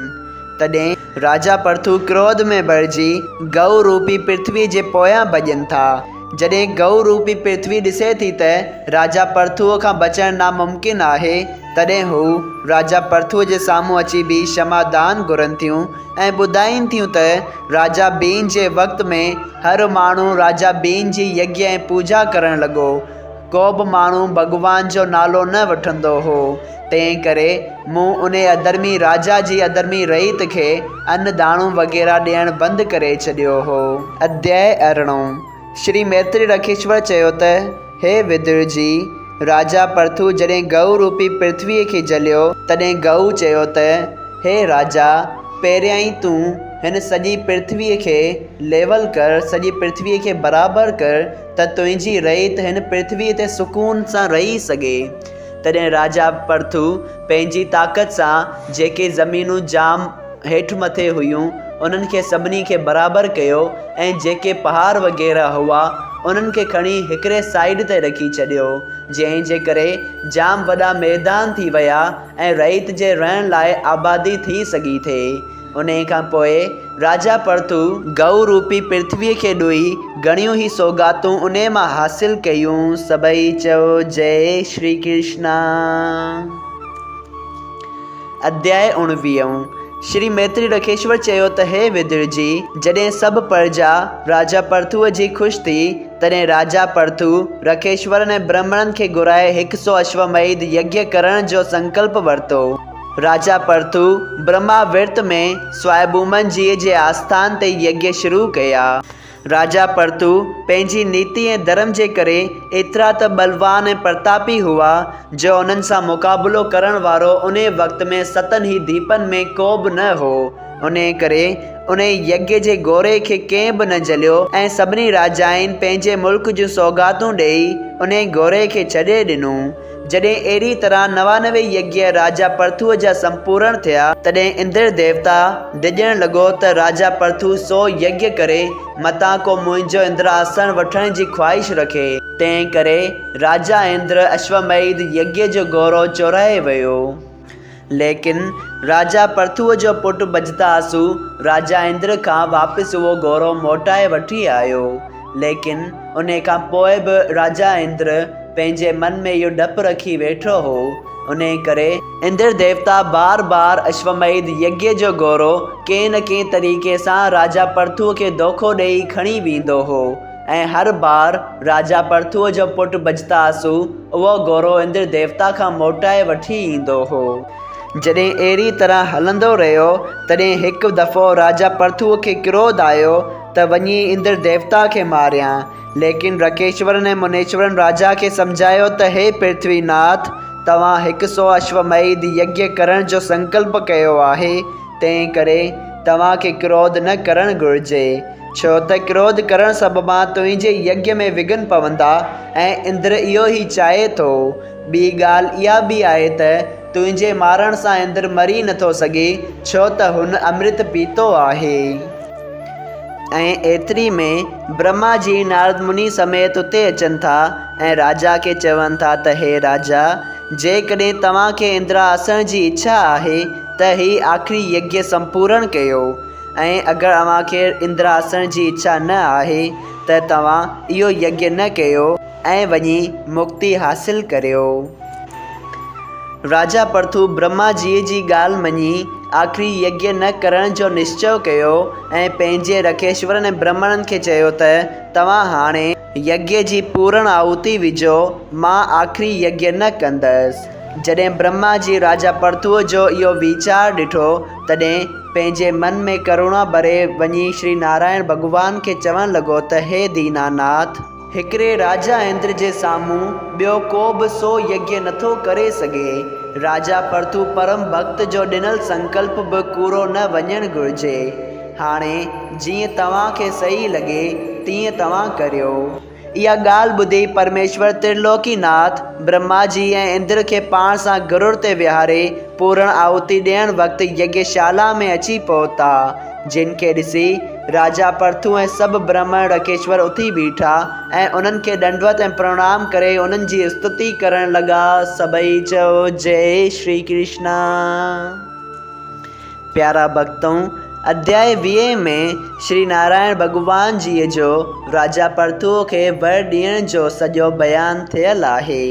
تڏهن راجا پرٿو ڪروڌ ۾ ڀرجي گئو روپي پرٿويء جي پويان ڀڄن ٿا. جڏهن گئو روپي پرٿوي ڏسي ٿي ته راجا پرٿوء کان بچڻ ناممڪن آهي، تڏهن هو راجا پرٿوء جي سامهون اچي به شما دان گهرن ٿيون ۽ ٻڌائين ٿيون ته راجا بين جي وقت ۾ هر ماڻهو راجا بين جي يگيه ۽ پوڄا ڪرڻ لڳو. ڪو به ماڻهو ڀڳوان جو نالو نه وٺندو هو، تنهن ڪري مون انهي اڌرمي راجا جي اڌرمي رعيت کي ان داڻو وغيره ڏيڻ بند ڪري ڇڏيو هو. اڌياء ارڙهون، شري ميتري رکيشور چيو ته، هي ودر جي! راجا پرٿو جڏهن گئو روپي پرٿويء کي جهليو، تڏهن گئو چيو ته، هي راجا! پهريائين تون هن سڄي پرٿويء کي ليول ڪر، سڄي پرٿويء کي برابر ڪر، ته تنهنجي رعيت هن پرٿويء تي سڪون سان رهي سگهي. تڏهن راجا پرٿو پنهنجي طاقت سان جيڪي زمينون جام هيٺ مٿي هيون، انهن کي سڀني کي برابر ڪيو ۽ جيڪي پهاڙ وغيره هئا، انهن کي کڻي هڪڙي سائيڊ تي رکي ڇڏيو، جنهن جي ڪري جام وڏا ميدان ٿي ويا ۽ رعيت جي رهڻ لاء آبادي ٿي سگهي ٿي. انهيء کان پوء راجا پرٿو گئو روپي پرٿويء کي ڏوئي گهڻيون ئي سوغاتون انهيء مان حاصل ڪيون. سڀئي چئو جئي شري ڪرشنا. اڌياء اڻويهون، شري ميتري رکيشور چيو ته هي ودر جي! جڏهن سڀ پرجا راجا پرٿوء جي خوش ٿي، تڏهن راجا پرٿو رکيشورن ۽ برهمڻن کي گهرائي هڪ سو اشوميڌ يگيه ڪرڻ جو سنڪلپ ورتو. راجا پرٿو برهما ورت ۾ سوائبومن جيء جي آسٿان تي يگيه شروع ڪيا. راجا پرٿو پنهنجي نيتي ۽ ڌرم جي ڪري ايترا ته ٻلوان ۽ پرتاپي هئا، جو انهن سان مقابلو ڪرڻ وارو انهي وقت ۾ ستن ئي ديپن ۾ ڪو به نه هو. انهي ڪري انهي يگيه جي گوري کي ڪنهن به نه جهليو ۽ سڀني راجائن پنهنجي ملڪ جون سوغاتون ڏيئي انهي گوري کي ڇڏي ڏنو. جڏهن اهڙيء طرح 99 يگيه راجا پرٿوء جا سمپورڻ ٿيا، تڏهن اندر ديوتا ڊڄڻ لڳو ته راجا پرٿو سو يگيه ڪري، متان ڪو منهنجو اندر آسڻ وٺڻ جي خواهش رکي. تنهن ڪري راجا اندر اشوميڌ يگيه جو گورو چورائي ويو. ليڪن راجا پرٿوء جو پٽ بجتاسو راجا اندر کان واپس اهو گورو موٽائي وٺي آيو. ليڪن انهي کان پوء به راجا اندر پنهنجي من ۾ اهو ڊپ رکي ويٺو هو. انهي ڪري اندر ديوتا بار بار اشوميڌ يگيه جو گورو ڪنهن نه ڪنهن طريقي سان راجا پرٿوء کي دوکو ڏيئي کڻي ويندو هو. ۽ هر بار راجا پرٿوء جو پٽ بجتاسو اهو گورو اندر ديوتا کان موٽائي وٺي ايندو هو. جڏهن اهڙيء طرح هلندو رهيو، تڏهن هڪ دفعو راجا پرٿوء کي ڪروڌ آيو ته وڃي اندر ديوتا کي ماريان. ليڪن رڪيشورن ۽ منيشورن راجا کي سمجهايو ته هي پرٿوي ناٿ! توهان هڪ سو اشوميڌ يگيه ڪرڻ جو سنڪلپ ڪيو آهي، تنهن ڪري توهان کي ڪروڌ نه ڪرڻ گهرجي، ڇو ته ڪروڌ ڪرڻ سببان تنهنجي يگيه ۾ وگهن پوندا ۽ اندر اهو ئي چاهي ٿو. ٻي ڳالهه اها به آهي ته تنهنجي مارڻ سان اندر مري نٿو سگهي، ڇو ته هن امرت پيتو آهي. ۽ ايتري ۾ برهما جي نارد مني سميت اتي اچن ٿا ۽ راجا کي چون ٿا ته هي راجا! جيڪڏهن توهان کي اندرا اسڻ جي اڇا آهي ته هي آخري يگيه سمپورڻ ڪيو. ۽ اگر اوهان کي اندراسڻ جي اڇا نه آهي ته توهان اهو يگيه نه ڪيو ۽ وڃي مڪتي حاصل ڪريو. راجا پرٿو برهما جيء جي ڳالهه مڃي آخري يگيه نه ڪرڻ جو نشچو ڪيو ۽ پنهنجي رکيشورن ۽ برهمڻن کي چيو ته توهان هاڻي يگيه جي پورڻ آهوتي وجهو، مان آخري يگيه نه ڪندس. جڏهن برهما جي راجا پرٿوء جو اهو ويچار ڏٺو، تڏهن پنهنجي من ۾ ڪروڻا ڀري وڃي شري نارائڻ ڀڳوان کي چوڻ لڳو ته هي ديناناٿ! هڪڙي راجا اندر جي سامهون ٻيو ڪو به سو يگيه نٿو ڪري سگهي. راجا پرٿو پرم ڀڳت جو ڏنل سنڪلپ به ڪوڙو نه وڃڻ گهرجي. هاڻي جيئن توهان کي صحيح لڳي، تيئن توهان ڪريو. اها ڳالهه ٻڌي پرميشور ترلوڪي ناٿ، برهما جي ۽ اندر کي پاڻ سان گرڙ تي ويهاري پورڻ آهوتي ڏيڻ وقت يگيه شالا ۾ اچي پهتا، جن کي ڏسي راجا پرٿو ۽ سڀ برهمڻ رکيشور اٿي بيٺا ۽ انهن کي ڏنڊوت ۽ پرڻام ڪري انهن جي استتي ڪرڻ لڳا. سڀئي چئو جئي شري ڪرشنا. پيارا ڀڳتؤ! اڌيائي ويهين ۾ شري نارائڻ ڀڳوان جيء جو راجا پرٿوء کي ور ڏيڻ جو سڄو بيان ٿيل آهي.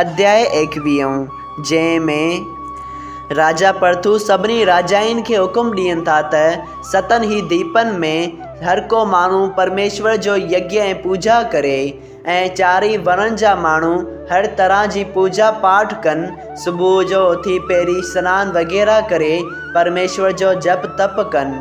اڌيائي ايڪويهون، جنهن ۾ راجا پرٿو سڀني راجائن کي حڪم ڏين ٿا ته ستن ئي ديپن ۾ هر ڪو ماڻهو پرميشور جو يگيه ۽ پوڄا ڪري. ۽ چارئي ورڻ جا ماڻهو هر طرح جي پوڄا پاٺ ڪن، صبح جو اٿي پهرين سنان وغيره ڪري پرميشور جو جپ تپ ڪن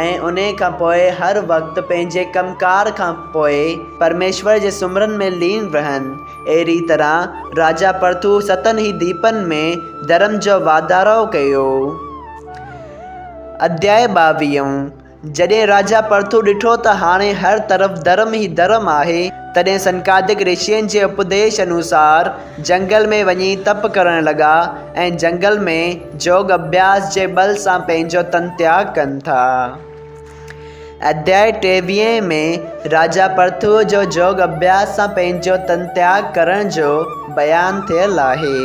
۽ انهي کان پوء هر وقت پنهنجي ڪم ڪار کان پوء پرميشور جي سمرن ۾ لين رهن. اهڙي طرح راجا پرٿو ستن ئي ديپن ۾ ڌرم جو واڌارو ڪيو. اڌياء ٻاويهون. جڏهن راجا پرٿو ڏٺو ته هاڻي هر طرف ڌرم ئي ڌرم آهي، تڏهن سنڪادڪ رشين جي اپديش انوسار جنگل ۾ وڃي تپ ڪرڻ لڳا ۽ جنگل ۾ جوڳ اڀياس جي ٻل سان پنهنجو تن تياڳ ڪن ٿا. اڌياء ٽيويهين ۾ راجا پرٿوء جو جوڳ اڀياس سان پنهنجو تن تياڳ ڪرڻ جو بيان ٿيل آهي.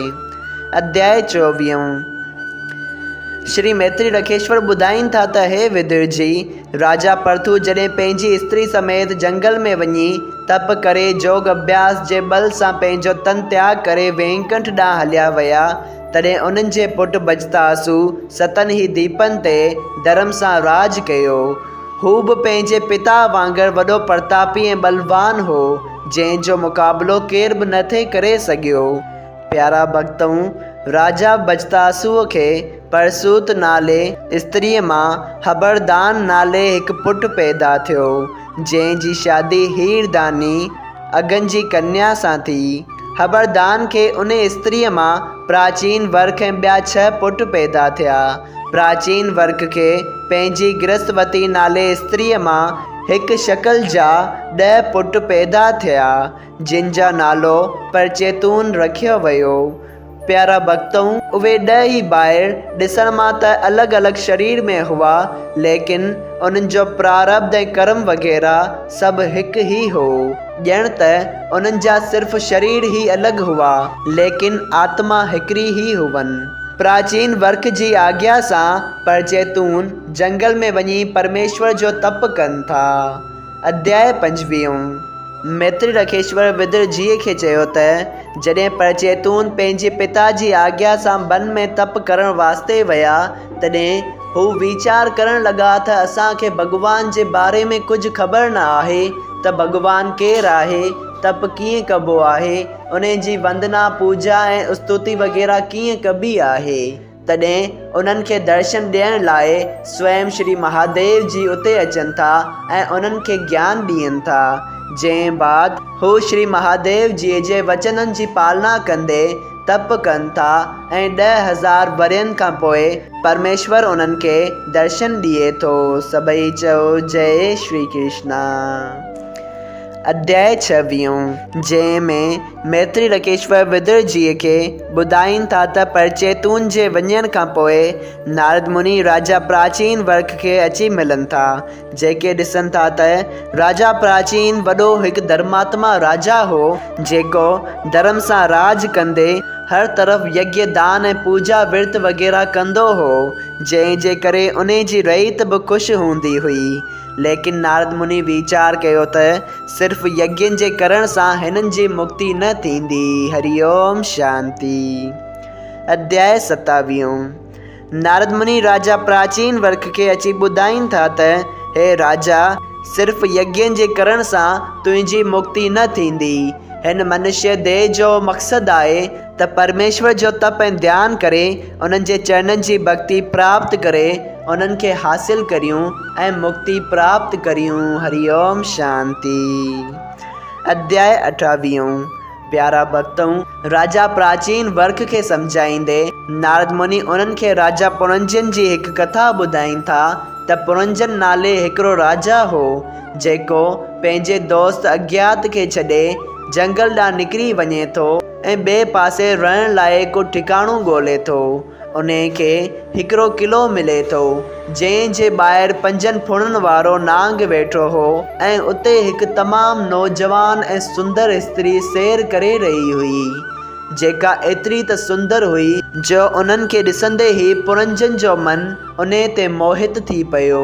اڌياء چوويهون. شري ميتري رکيشور ٻڌائين ٿا ته هي ودر جي، راجا پرٿو جڏهن پنهنجي استري سميت جنگل ۾ وڃي تپ ڪري جوڳ اڀياس جي ٻل سان پنهنجو تن تياڳ ڪري وينڪنٺ ڏانهن هليا ويا، تڏهن انهن جي پٽ بجتاسو ستن ئي ديپن تي ڌرم سان راڄ ڪيو. هو به پنهنجي پتا وانگر وڏو پرتاپي ۽ ٻلوان هو، جنهن جو مقابلو ڪير به نه ٿي ڪري سگهيو. پيارا ڀڳتؤ! راجا بجتاسوء کي پرسوت نالي استريء مان حبردان نالي هڪ پٽ پيدا ٿيو، جنهن جي شادي هيرداني اگن جي ڪنيا سان ٿي. حبردان کي انهي استريء مان پراچين ورک ۽ ٻيا ڇهه پٽ پيدا ٿيا. پراچين ورک کي پنهنجي گرهستوتي نالي استريء مان هڪ شڪل جا ڏهه پٽ پيدا ٿيا. جن جا نالو پرچيتون رکيو ويو. پيارا ڀڳتؤ! اهي ڏهه ئي ڀائر ڏسڻ مان ته الڳ الڳ شرير ۾ هئا، ليڪن انهن جو پراربڌ ۽ ڪرم وغيره سڀ هڪ ئي هو. ڄڻ ته انهن جا صرف شرير ئي الڳ هئا، ليڪن آتما هڪڙي ئي هئن. پراچين ورک جي آگيا سان پرچيتون جنگل ۾ وڃي پرميشور جو تپ ڪن ٿا. اڌياء پنجويهون. ميتري رکيشور ودر جيء کي چيو ته، جڏهن پرچيتون پنهنجي پتا جي آگيا سان بن ۾ تپ ڪرڻ واسطي ويا، تڏهن هو ويچار ڪرڻ لڳا ته اسان کي ڀڳوان جي باري ۾ ڪجهه خبر نه آهي ته ڀڳوان ڪير آهي، تپ ڪيئن ڪبو آهي، انهي جي وندنا، پوڄا ۽ استوتي وغيره ڪيئن ڪبي آهي. تڏهن انهن کي درشن ڏيڻ لاء سويم شري مهاديو جي اتي اچن ٿا ۽ انهن کي گيان ڏين ٿا، جنهن بعد هو شري مهاديو جي جي وچنن جي پالنا ڪندي تپ ڪن ٿا ۽ 10,000 ورهين کان پوء پرميشور انهن کي درشن ڏئي ٿو. سڀئي چئو جئي شري ڪرشنا. اڌياء ڇويهون، جنهن ۾ ميتري رڪيشور ودر جيء کي ٻڌائين ٿا ته پرچيتون جي وڃڻ کان پوء نارد مني راجا پراچين ورک کي اچي ملن ٿا، جيڪي ڏسن ٿا ته راجا پراچين وڏو هڪ ڌرماتما راجا هو، جيڪو ڌرم سان راڄ ڪندي هر طرف يگيه دان ۽ پوڄا ورت وغيره ڪندو هو، جنهن جي ڪري انهي جي رعيت به خوش هوندي هئي. ليڪن نارد مني ويچار ڪيو ته صرف يگين جي ڪرڻ سان هنن جي مڪتي نه ٿيندي. هري اوم شانتي. اڌياء ستاويهون. نارد مني راجا پراچين ورک کي اچي ٻڌائين ٿا ته هي راجا! صرف يگين جي ڪرڻ سان تنهنجي مڪتي نه ٿيندي. هن منشيه ديهه جو مقصد آهي ته پرميشور جو تپ ۽ ڌيان ڪري انهن جي چرنن جي ڀڳتي پراپت ڪري انهن کي حاصل ڪريون ۽ مڪتي پراپت ڪريون. هري اوم شانتي. اڌياء اٺاويهون. پيارا ڀڳتؤ! راجا پراچين ورک کي سمجهائيندي، نارد مني انهن کي راجا پرنجن جي هڪ ڪٿا ٻڌائين ٿا ته پرنجن نالي هڪڙو راجا هو، جيڪو پنهنجي دوست اگيات کي ڇڏي جهنگل ڏانهن نڪري وڃي ٿو ۽ ٻئي پاسي رهڻ لاء ڪو ٺڪاڻو ڳولي ٿو. انهيء کي هڪڙو قلعو ملي ٿو، جنهن جي ٻاهر پنجن ڦڻن وارو نانگ ويٺو هو ۽ اتي هڪ تمام نوجوان ۽ سندر استري سير ڪري رهي هئي، جيڪا ايتري ته سندر هئي، جو انهن کي ڏسندي ئي پرنجن جو من انهيء تي موهت ٿي پيو.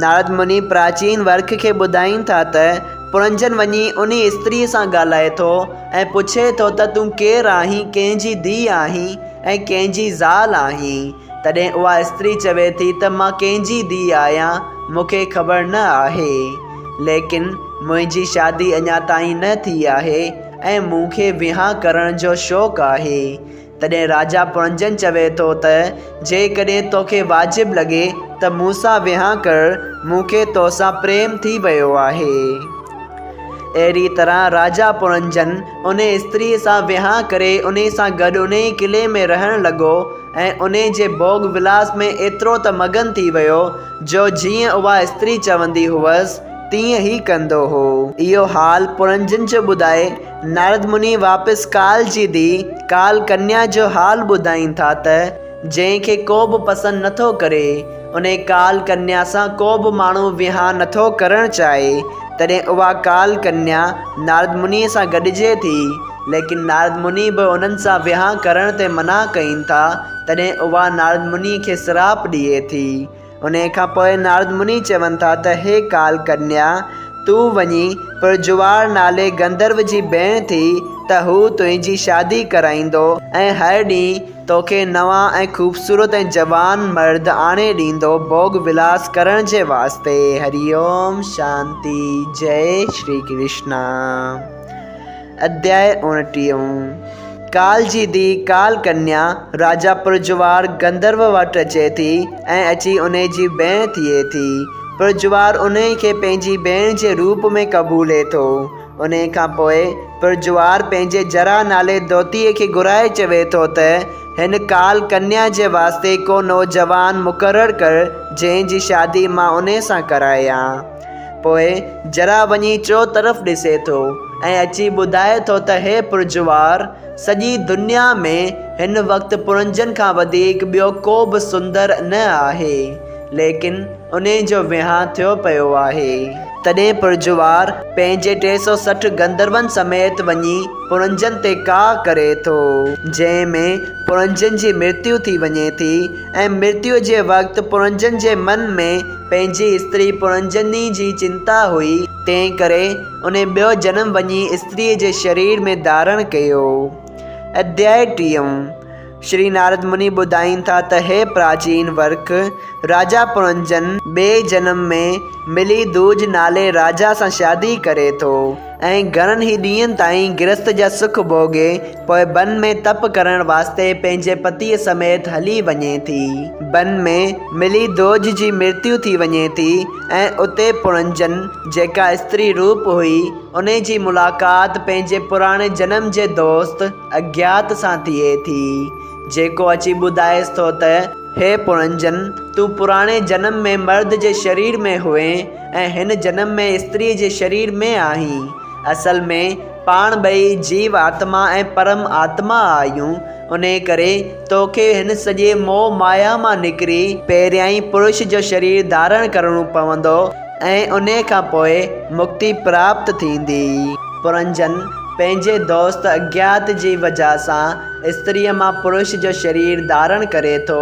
نارد مني پراچين ورک کي ٻڌائين ٿا ته پرنجن وڃي انهي استريء سان ڳالهائي ٿو ۽ پڇي ٿو ته تون ڪير آهين، ڪنهن جي ڌيء آهين؟ ۽ ڪنهن جي زال آهين؟ تڏهن اها استري چوي ٿي ته مان ڪنهن جي ڌيء آهيان، مون کي خبر نه آهي. ليڪن منهنجي شادي اڃا تائين نه ٿي آهي ۽ مون کي وهانء ڪرڻ جو شوق آهي. تڏهن راجا پرنجن چوي ٿو ته جيڪڏهن توکي واجب لڳي ته مون سان وهانء ڪر، مون کي توسان پريم ٿي ويو آهي. اهڙيء طرح راجا پرنجن انهيء استريء سان وهانء ڪري انهيء سان گڏ انهيء قلعي ۾ رهڻ لڳو ۽ انهيء جي ڀوڳ ولاس ۾ ايترو ته مگن ٿي ويو جو جيئن اها استري چوندي هئس تيئن ئي ڪندو هو. اهو حال پرنجن جو ٻڌائي نارد مني واپس ڪال جي ڌيء ڪال ڪنيا جو حال ٻڌائين ٿا ته جنهن کي ڪو به پسند نٿو ڪري، انهي ڪال ڪنيا سان ڪو به ماڻهو وهانء نٿو ڪرڻ چاهي، تڏهن اها ڪال ڪنيا نارد منيء سان گڏجي ٿي، ليڪن نارد مني به انهن سان وهانء ڪرڻ تي منع ڪين ٿا، تڏهن اها نارد منيء کي سراپ ڏئي ٿي. انهيء کان پوء نارد مني چون ٿا ته هي ڪال ڪنيا! تون وڃي پرجوار نالي گنڌرو جي ڀيڻ ٿي ته هو تنهنجي شادي ڪرائيندو ۽ هر ڏينهن توکي نوان ۽ خوبصورت ۽ جوان مرد آڻي ڏيندو ڀوڳ ولاس ڪرڻ جي واسطي. هري اوم شانتي جئي شري ڪرشنا. اڌياء اوڻٽيهون، ڪال جي ڌيء ڪال ڪنيا راجا پرجوار گنڌرو وٽ اچي ٿي ۽ اچي انهي جي ڀيڻ ٿئي ٿي. پرجوار انهي کي پنهنجي ڀيڻ جي روپ ۾ قبولي ٿو. انهي کان پوء پرجوار پنهنجي جرا نالي دوتيء کي گهرائي چوي ٿو ته هن ڪال ڪنيا جي واسطي ڪو نوجوان مقرر ڪر جنهن جي شادي مان انهي سان ڪرايان. پوء جرا وڃي چؤطرف ڏسي ٿو ۽ اچي ٻڌائي ٿو ته هي پرجوار! سڄي دنيا ۾ هن وقت پرنجن کان وڌيڪ ٻيو ڪو به سندر نه آهي، ليڪن انهي جو وهانء ٿيو پيو آهي. تڏهن پرجوار پنهنجي 360 گنڌرون سميت وڃي پرنجن تي ڪاهه ڪري ٿو، جنهن ۾ پرنجن جي مرتيو ٿي وڃي ٿي ۽ مرتيو جي وقت پرنجن جي من ۾ پنهنجي استري پرنجني جي چنتا هئي، تنهن ڪري انهي ٻيو جنم وڃي استريء جي شرير ۾ ڌارڻ ڪيو. اڌياء ٽيون، شري نارد مني ٻڌائين ٿا ته هي پراچين ورک، راجا پرنجن ٻئي جنم ۾ ملي دوج نالي راجا سان شادي ڪري ٿو ۽ گهڻن ئي ڏينهن تائين گرهست جا سک ڀوڳي پوء بن ۾ تپ ڪرڻ واسطي پنهنجي پتيء سميت هلي وڃي ٿي. بن ۾ ملي دوج جي مرتيو ٿي وڃي ٿي ۽ اتي پرنجن، جيڪا استري روپ هئي، انهي جي ملاقات پنهنجي پراڻي جنم جي دوست اگيات سان ٿئي ٿي، جيڪو اچي ٻڌائيس ٿو ته، هي پرنجن، تون پراڻي جنم ۾ مرد جي شرير ۾ هئين ۽ هن جنم ۾ استريء جي شرير ۾ آهين. اصل ۾ پاڻ ٻئي جيو آتما ۽ پرم آتما آهيون، انهيء ڪري توکي هن سڄي موهه مايا مان نڪري پهريائين پرش جو شرير ڌارڻ ڪرڻو پوندو ۽ انهيء کان پوء مڪتي پراپت ٿيندي. پرنجن پنهنجي دوست اگيات جي وجهه سان استريء مان پرش جو شرير ڌارڻ ڪري ٿو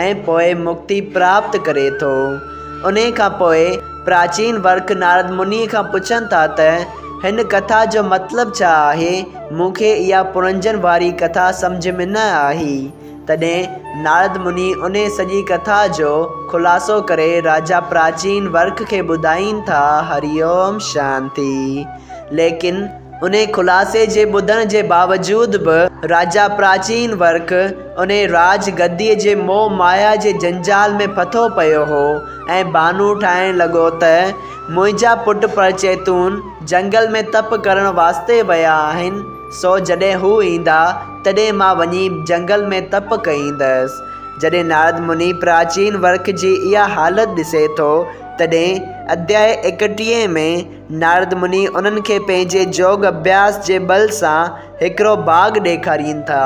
۽ پوء مڪتي پراپت ڪري ٿو. انهيء کان پوء پراچين ورک نارد منيء کان پڇن ٿا ته، هن ڪٿا جو مطلب ڇا آهي؟ مون کي اها پرنجن واري ڪٿا سمجهه ۾ نه آئي. تڏهن نارد مني انهيء سڄي ڪٿا جو خلاصو ڪري راجا پراچين ورک کي ٻڌائين ٿا، هري اوم شانتي. ليڪن انهي خلاصي جي ٻڌڻ جي باوجود به راجا پراچين ورک انهي راج گديء جي موهه مايا جي جنجال ۾ ڦٿو پيو هو ۽ بهانو ٺاهڻ لڳو ته منهنجا پٽ پرچيتون جنگل ۾ تپ ڪرڻ واسطي ويا آهن، سو جڏهن هو ايندا تڏهن مان وڃي جنگل ۾ تپ ڪيندس. جڏهن نارد مني پراچين ورک جي اها حالت ڏسي ٿو تڏهن اڌياء ايڪٽيهين ۾ نارد مني انهن کي پنهنجي جوڳ اڀياس جي ٻل سان هڪڙو باغ ڏيکارين ٿا،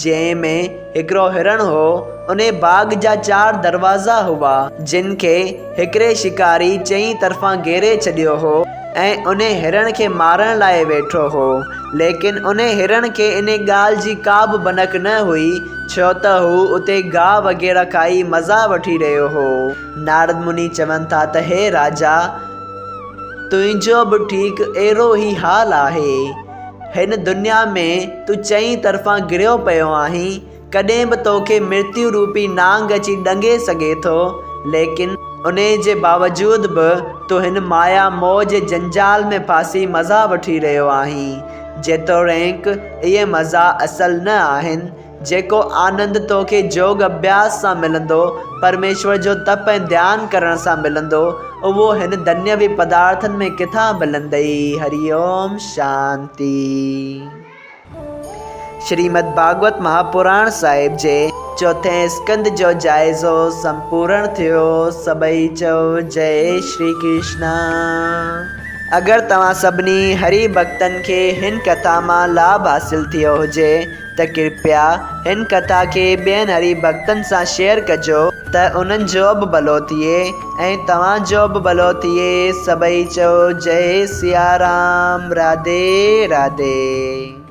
جنهن ۾ هڪڙو هرڻ هو. انهي باغ جا چار دروازا هئا، جن کي هڪڙي شڪاري چئين طرفان گهيري ڇڏيو هو ۽ انهي هرڻ کي مارڻ لاء ويٺو هو. ليڪن انهي هرڻ کي انهي ڳالهه جي ڪا به ڀنڪ نه هئي، ڇو ته هو اتي گاهه وغيره کائي مزا وٺي رهيو هو. نارد مني چون ٿا ته هي راجا! تنهنجو به ٺيڪ اهڙو ئي حال آهي. هن دنيا ۾ تون چئين طرفان گريو پيو آهين. ڪڏهن به توکي مرتيو روپي نانگ اچي ڏنگي سگهي ٿو. ليڪن انهي جي باوجود به تون هن مايا موهه جي جنجال ۾ ڦاسي مزا وٺي رهيو آهين. جيتوڻيڪ اهي مزا اصل نه آهن. جيڪو آنند توکي جوڳ اڀياس سان ملندو، پرميشور جو تپ ۽ ڌيان ڪرڻ سان ملندو، اهو هن دنيوي پدارٿن ۾ ڪٿان ملندئي؟ هري اوم شانتي. شريمد ڀاڳوت مهاپراڻ صاحب جي چوٿين اسڪنڌ جو جائزو سمپورڻ ٿيو. سڀئي چئو جئي شري ڪرشنا. اگر توهان سڀني هري ڀڳتن کي هن ڪٿا مان لاڀ حاصل ٿيو هجي ته ڪرپيا هن ڪٿا کي ٻين هري ڀڳتن سان شيئر ڪجو ته انهن جو به ڀلو ٿئي ۽ توهان جو به ڀلو ٿئي سڀئي چئو جئي سيارام راڌي راڌي.